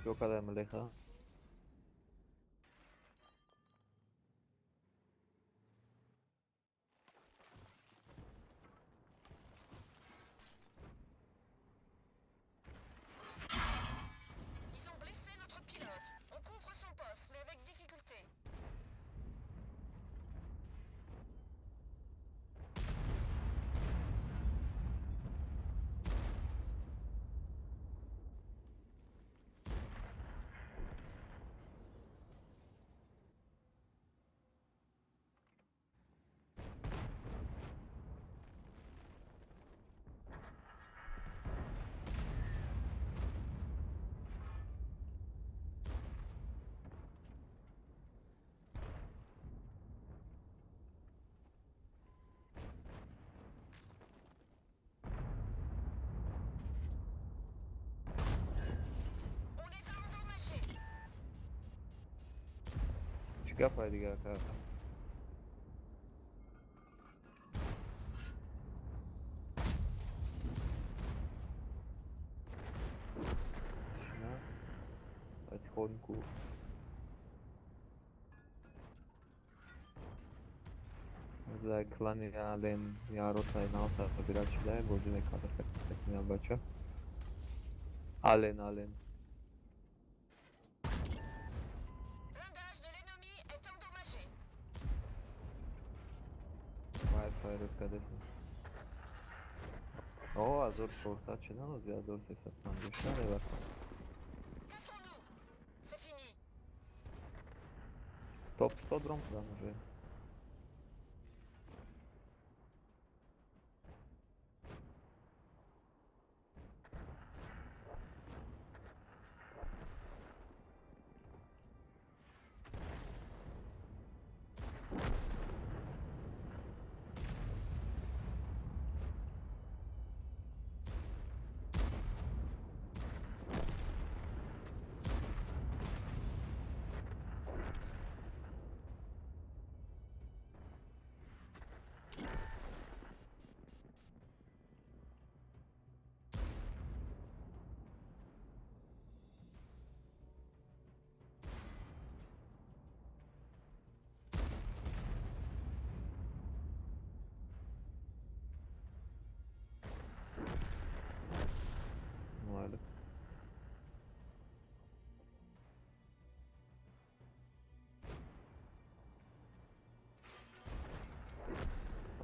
S8: Чико кадай млеха?
S6: Ils ont blessé notre pilote. On couvre son poste, mais avec difficulté. On les a endommagés.
S8: Чӣ гапай дига ака? Тишина. Потихоньку. За клани алем ярота и налса собирать сюда, бозӣ мекардам бача. Ален, ален.
S6: Blindage de l'ennemi est endommagé.
S8: Вай файрут кадесм. О, 1400 шудан, ози 1350 шудан эвар.
S6: Cassons-nous. C'est fini.
S8: Топ 100 дром кудан уже. Майли.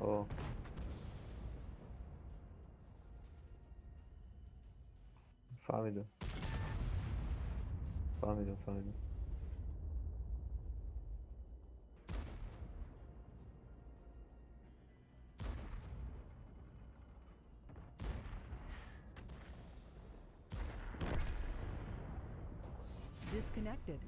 S8: О. Фаҳмидам. Фаҳмидам, фаҳмидам.
S7: Disconnected.